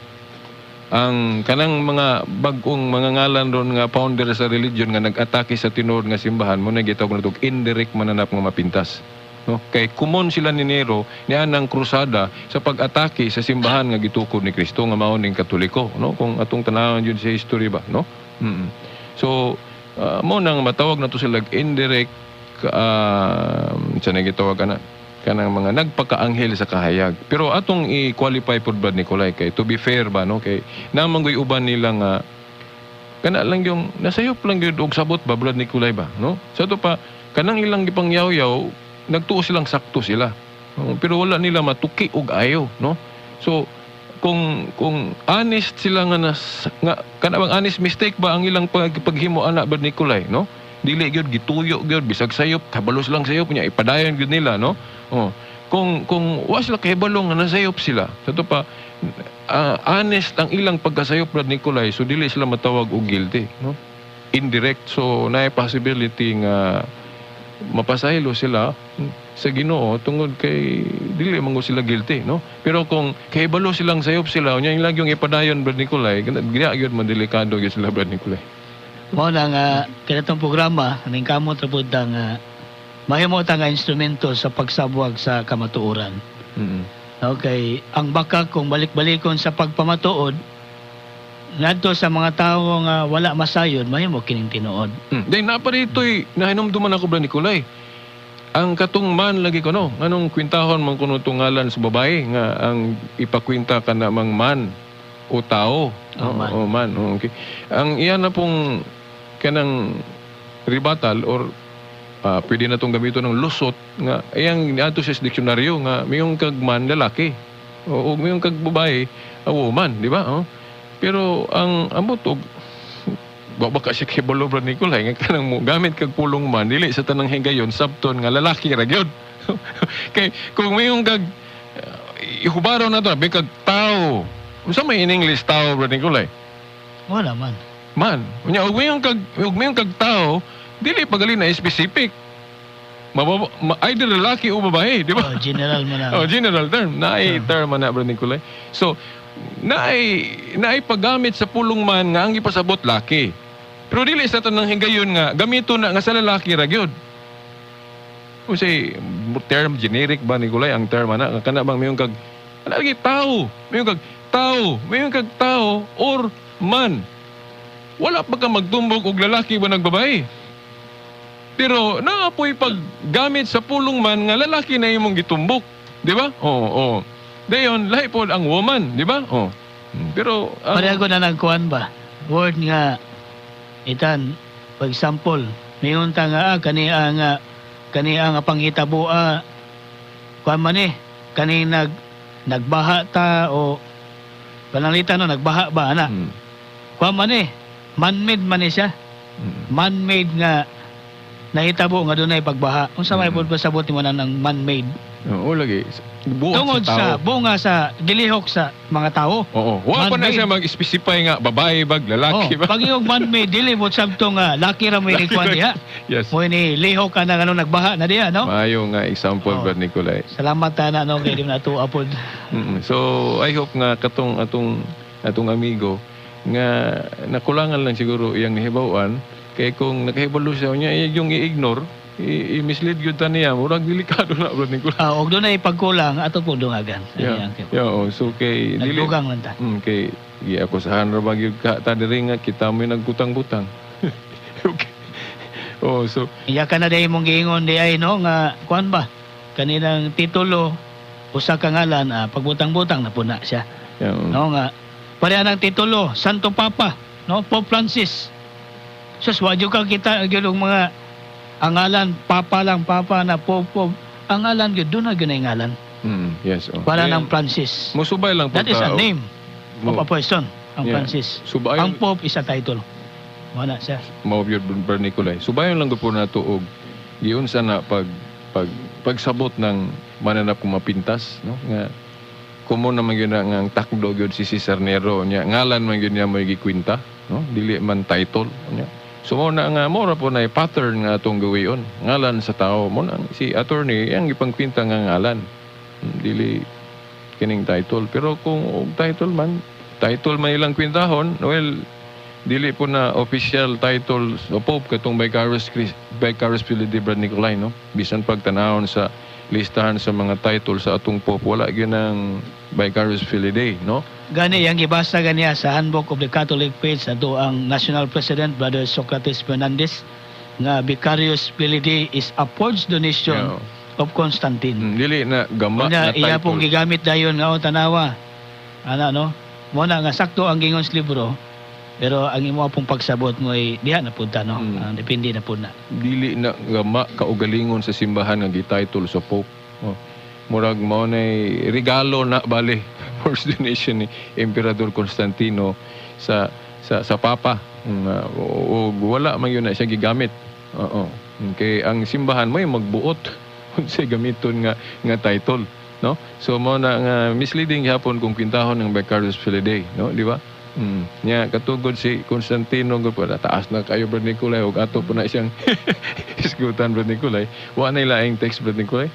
Ang kanang mga bag-ong mga ngalan ron nga founder sa religion nga nag-atake sa tinuod nga simbahan mo na gitawag natog indirect mananap nga mapintas. No? Kay kumon sila ni Nero niya ng krusada sa pag-atake sa simbahan nga gitukod ni Kristo nga mao ning Katoliko, no? Kung atong tanawon jud sa history ba, no? So mo nang matawag na to sila indirect, sa gitawag ana kanang mga nagpakaanghel sa kahayag. Pero atong i-qualify pod, Brad Nicolay, kay to be fair ba, no, kay namanggoy uban nila nga kana lang yung nasayop lang gyud og sabot ba, Brad Nicolay ba, no? Sa to pa kanang ilang gipangyaw-yaw, nagtuo silang sakto sila. Oh, pero wala nila matuki og ayo, no? So kung honest sila nga nas, nga kana bang honest mistake ba ang ilang paghimo ana, Brad Nicolay, no? Dili gyud gituyo gyud bisag sayop, kabalos lang sayop niya, ipadayon gyud nila, no? Oh, kung wa sila kahibalo nga nasayop sila, sa to pa honest ang ilang pagkasayop, Brad Nicolay, so dili sila matawag og guilty, no? Indirect, so naay possibility nga mapasaylo sila sa Ginoo tungod kay dili man gud sila guilty, no? Pero kung kahibalo silang sayop sila unya ilang yung ipadayon, Brad Nicolay, gina gyud man delikado gyud sila, Brad Nicolay. Mao na nga kanatong programa ning kamot ra pud nga mahimo ta nga instrumento sa pagsabwag sa kamatuoran. Okay, ang baka kung balik-balikon sa pagpamatuod ngadto sa mga tawo nga wala masayod, mahimo kining tinuod. Then napa dito'y nahinumduman ako, Brad Nicolay. Ang katong man lagi ko, no, anong kwintahon man kuno tungalan sa babae nga ang ipakwinta ka na mang man o tao. Oh, man. O, man. Oh, okay. Ang iyan na pong kanang rebuttal or pwede na tong gamiton ng lusot nga iyang niadto sa diksyonaryo nga mayong kag man lalaki o mayong kag babae a woman, di ba? Oh. Pero ang ambot og wa ba ka siya kay Brad Nicolay, nga kanang mo gamit kag pulong man dili sa tanang higayon sabton nga lalaki ra gyud. Kay kung mayong kag ihubaraw na to kag tao, unsa may in English tao, Brad Nicolay? Wala man. Man. Unya og mayong kag tao, dili pagali na specific. Either lalaki o babae, di ba? Oh, general mo na. Oh, general term. Naay term man na, Brad Nicolay. So, naay naay paggamit sa pulong man nga ang ipasabot laki. Pero dili sa tanang higayon nga gamito na nga sa lalaki ra gyud. Unsay term, generic ba, Nicolay, ang term ana nga kana bang mayon kag ana lagi tao, mayon kag tao, mayon kag tao or man. Wala pa ka magtumbok og lalaki ba nagbabae. Pero naapoy paggamit sa pulong "man" nga lalaki na imong gitumbok, di ba? Oo. Dayon lahi pod ang "woman", di ba? Oo. Pero ang Pareho ko na nagkuhan ba? Word nga itan, for example, mayon ta nga kani nga panghitabo, kuan man eh, kani nagbaha ta o pananglitan, no, nagbaha ba ana? Kuan man eh, man-made man eh siya. Man-made nga nahitabo nga dunay pagbaha. Unsa may pasabot nimo na ng man-made? Oo lagi. Buhat Tungod sa tao. sa bunga sa gilihok sa mga tao. Oo. Wa pa na Man-made. siya mag-specify nga babae bag lalaki Oh, ba. pag yung man-made, dili mo sabto nga laki ra mo ni kuan diha. Yes. Mo ni lihok ka na ano nagbaha na diha, no? Maayo nga example, Oo. Brad Nicolay. Salamat ta na, no, kay di mo na tuwa pod. So I hope nga katong atong amigo nga nakulangan lang siguro iyang nahibaw-an, kay kung nakahibalo siya niya yung i-ignore, i-mislead gyud ta niya, murag delikado na, Brad Nicolay. Ah, og dunay pagkulang ato pong dungagan. Ay, Yeah, oh, so kay dili nagdugang lang ta. Kay giakusahan ra ba gyud ka ta diri nga kita mo'y nagbutang-butang. Okay. Oh, so Iya ka na day mong giingon di ay, no, nga kuan ba? Kaninang titulo usa ka ngalan, pagbutang-butang na puna siya. No, nga pareha ng titulo Santo Papa, no, Pope Francis. Sus, wa jud ka kita gyud og mga ang ngalan Papa lang, Papa na Pope, Pope. Ang ngalan gyud doon na gyud na yung ngalan. Yes, oh. Para Then, ng Francis. Musubay lang po That is a ta, oh. name of a person, ang Francis. Subayon Ang Pope is a title. Wala siya. Mao gyud, Brad Nicolay. Subayon lang gyud po nato og giunsa na pag pag pagsabot ng mananap kung mapintas, no, nga kumo naman gyud na nga ang takdo gyud si Cesar Nero nya ngalan man gyud niya mo gikwinta, no, dili man title nya. So mo na nga mora po na pattern nga atong gawion, ngalan sa tao mo na si attorney yang gipangkwinta nga ngalan. Dili kining title, pero kung og title man ilang kwintahon, well, dili po na official title sa Pope katong Vicarius Filii Dei, Brad Nicolay, no? Bisan pagtanawon sa listahan sa mga title sa atong Pope, wala gyud ang Vicarius Filii Dei, no? Gani yang gibasa ganiya sa Handbook of the Catholic Faith sa ato ang National President Brother Socrates Fernandez nga Vicarius Filii Dei is a forged donation of Constantine. Dili na gama Unya na iya title. pong gigamit dayon nga, oh, tanawa. Ana, no? Mo na nga sakto ang gingon sa libro, pero ang imo pong pagsabot mo ay diha na pud ta, no. Ah, depende na pud na. Dili na gama kaugalingon sa simbahan nga gi-title sa Pope. Oh. Murag mao nay regalo na bale, first donation ni Emperador Constantino sa Papa. O wala man yun na siya gigamit. Oo. Kay ang simbahan mo yung magbuot unsay gamiton nga nga title, no? So mo na nga misleading gihapon kung kwintahon ng Vicarius Filii Dei, no, di ba? Nya katugod si Constantino gud po, taas na kayo, Brad Nicolay, ug ato po na siyang isgutan, Brad Nicolay. Wa na laing text, Brad Nicolay.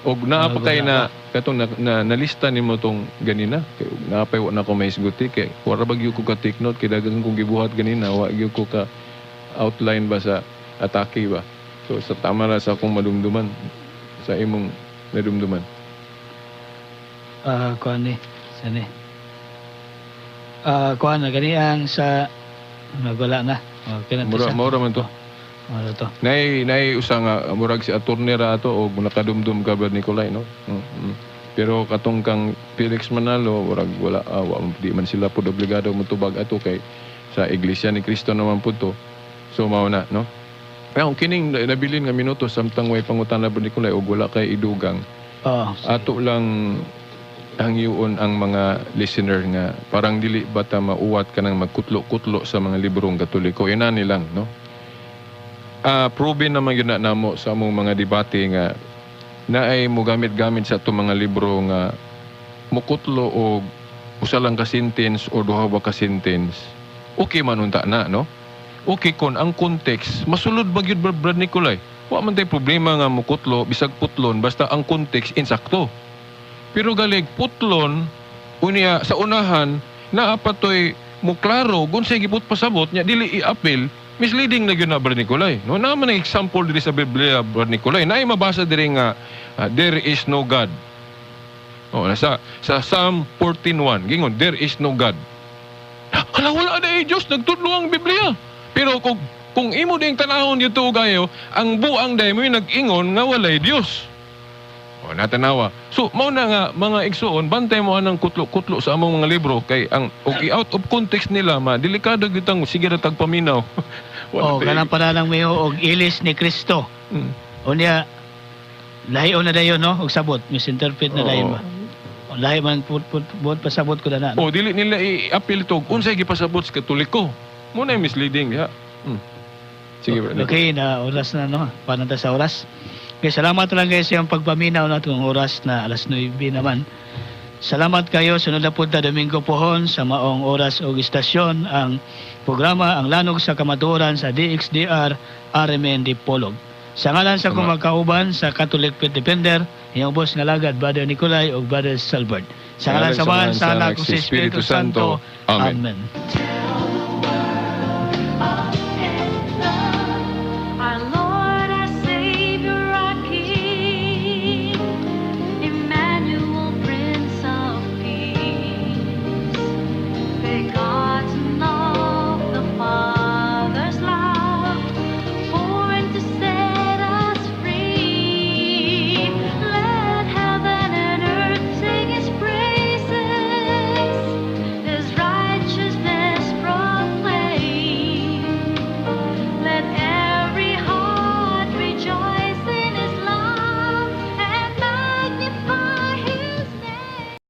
Og naa pa kay na katong na nalista nimo tong ganina kay ug naa pay wa na ko mahisguti kay wala ba gyud ko ka take note kay daghan kong gibuhat ganina, wa gyud ko ka outline ba sa atake ba. So sa tama ra sa akong madumduman sa imong nadumduman. Ah, kuan ni. Sani. Ah, kuan na gani ang sa nagwala na. Okay na to Mura siya. mura man to. Mura to. Nay usa nga murag si attorney ra ato og nakadumdum ka, Brad Nicolay, no? Pero katong kang Felix Manalo, murag wala, di man sila pud obligado motubag ato kay sa Iglesia ni Cristo naman pud to. So mao na, no? Kaya kung kining nabilin nga minuto samtang way pangutana, Brad Nicolay, og wala kay idugang, ato lang hangyuon ang mga listener nga parang dili ba ta mauwat ka nang magkutlo-kutlo sa mga librong Katoliko inani lang, no? Proven naman yun na namo sa among mga debate nga naay mogamit-gamit sa atong mga libro nga mukutlo og usa lang ka sentence o duha ba ka sentence, okay man unta na, no? Okay kon ang context masulod ba gyud, Brad Nicolay. Wa man tay problema nga mukutlo bisag putlon basta ang context insakto. Pero galig putlon unya sa unahan naa pa toy mo klaro kung unsay gibuot pasabot nya dili i-appeal, misleading na gyud na, Brad Nicolay. No, naa man ang example diri sa Biblia, Brad Nicolay. Naay mabasa diri nga there is no God. Oh, nasa sa Psalm 14:1. Gingon, "There is no God." Hala, wala na eh, Diyos, nagtudlo ang Biblia. Pero kung imo ding tanahon dito gayo, ang buang dahil mo yung nag-ingon nga walay Diyos. O, natanawa. So, mao na nga, mga igsuon, bantay mo anang kutlo-kutlo sa among mga libro kay ang okay, out of context nila, ma, delikado gitang sige ra tagpaminaw. Wala Oh, tayo. kanang para lang mayo og ilis ni Kristo. Unya lahi na dayon, no, og sabot, misinterpret na dayon ba. O, lahi man put put buot pasabot ko na. O, dili nila i-appeal to unsay gipasabot sa Katoliko. Mao na yung misleading diha. Sige, Brad. Okay, na oras na, no. Paano ta sa oras? Okay, salamat lang guys sa iyong pagpaminaw na itong oras na alas 9 naman. Salamat kayo. Sunod na po ta Domingo pohon sa maong oras o istasyon ang programa Ang Lanog sa Kamatuoran sa DXDR RMN Dipolog. Sa ngalan sa Tama. kumakauban sa Catholic Faith Defender, iyong boss nga lagad, Brother Nicolay o Brother Salbert. Sa ngalan sa Amahan, sa Anak, ug sa Espiritu Santo. Amen. Amen.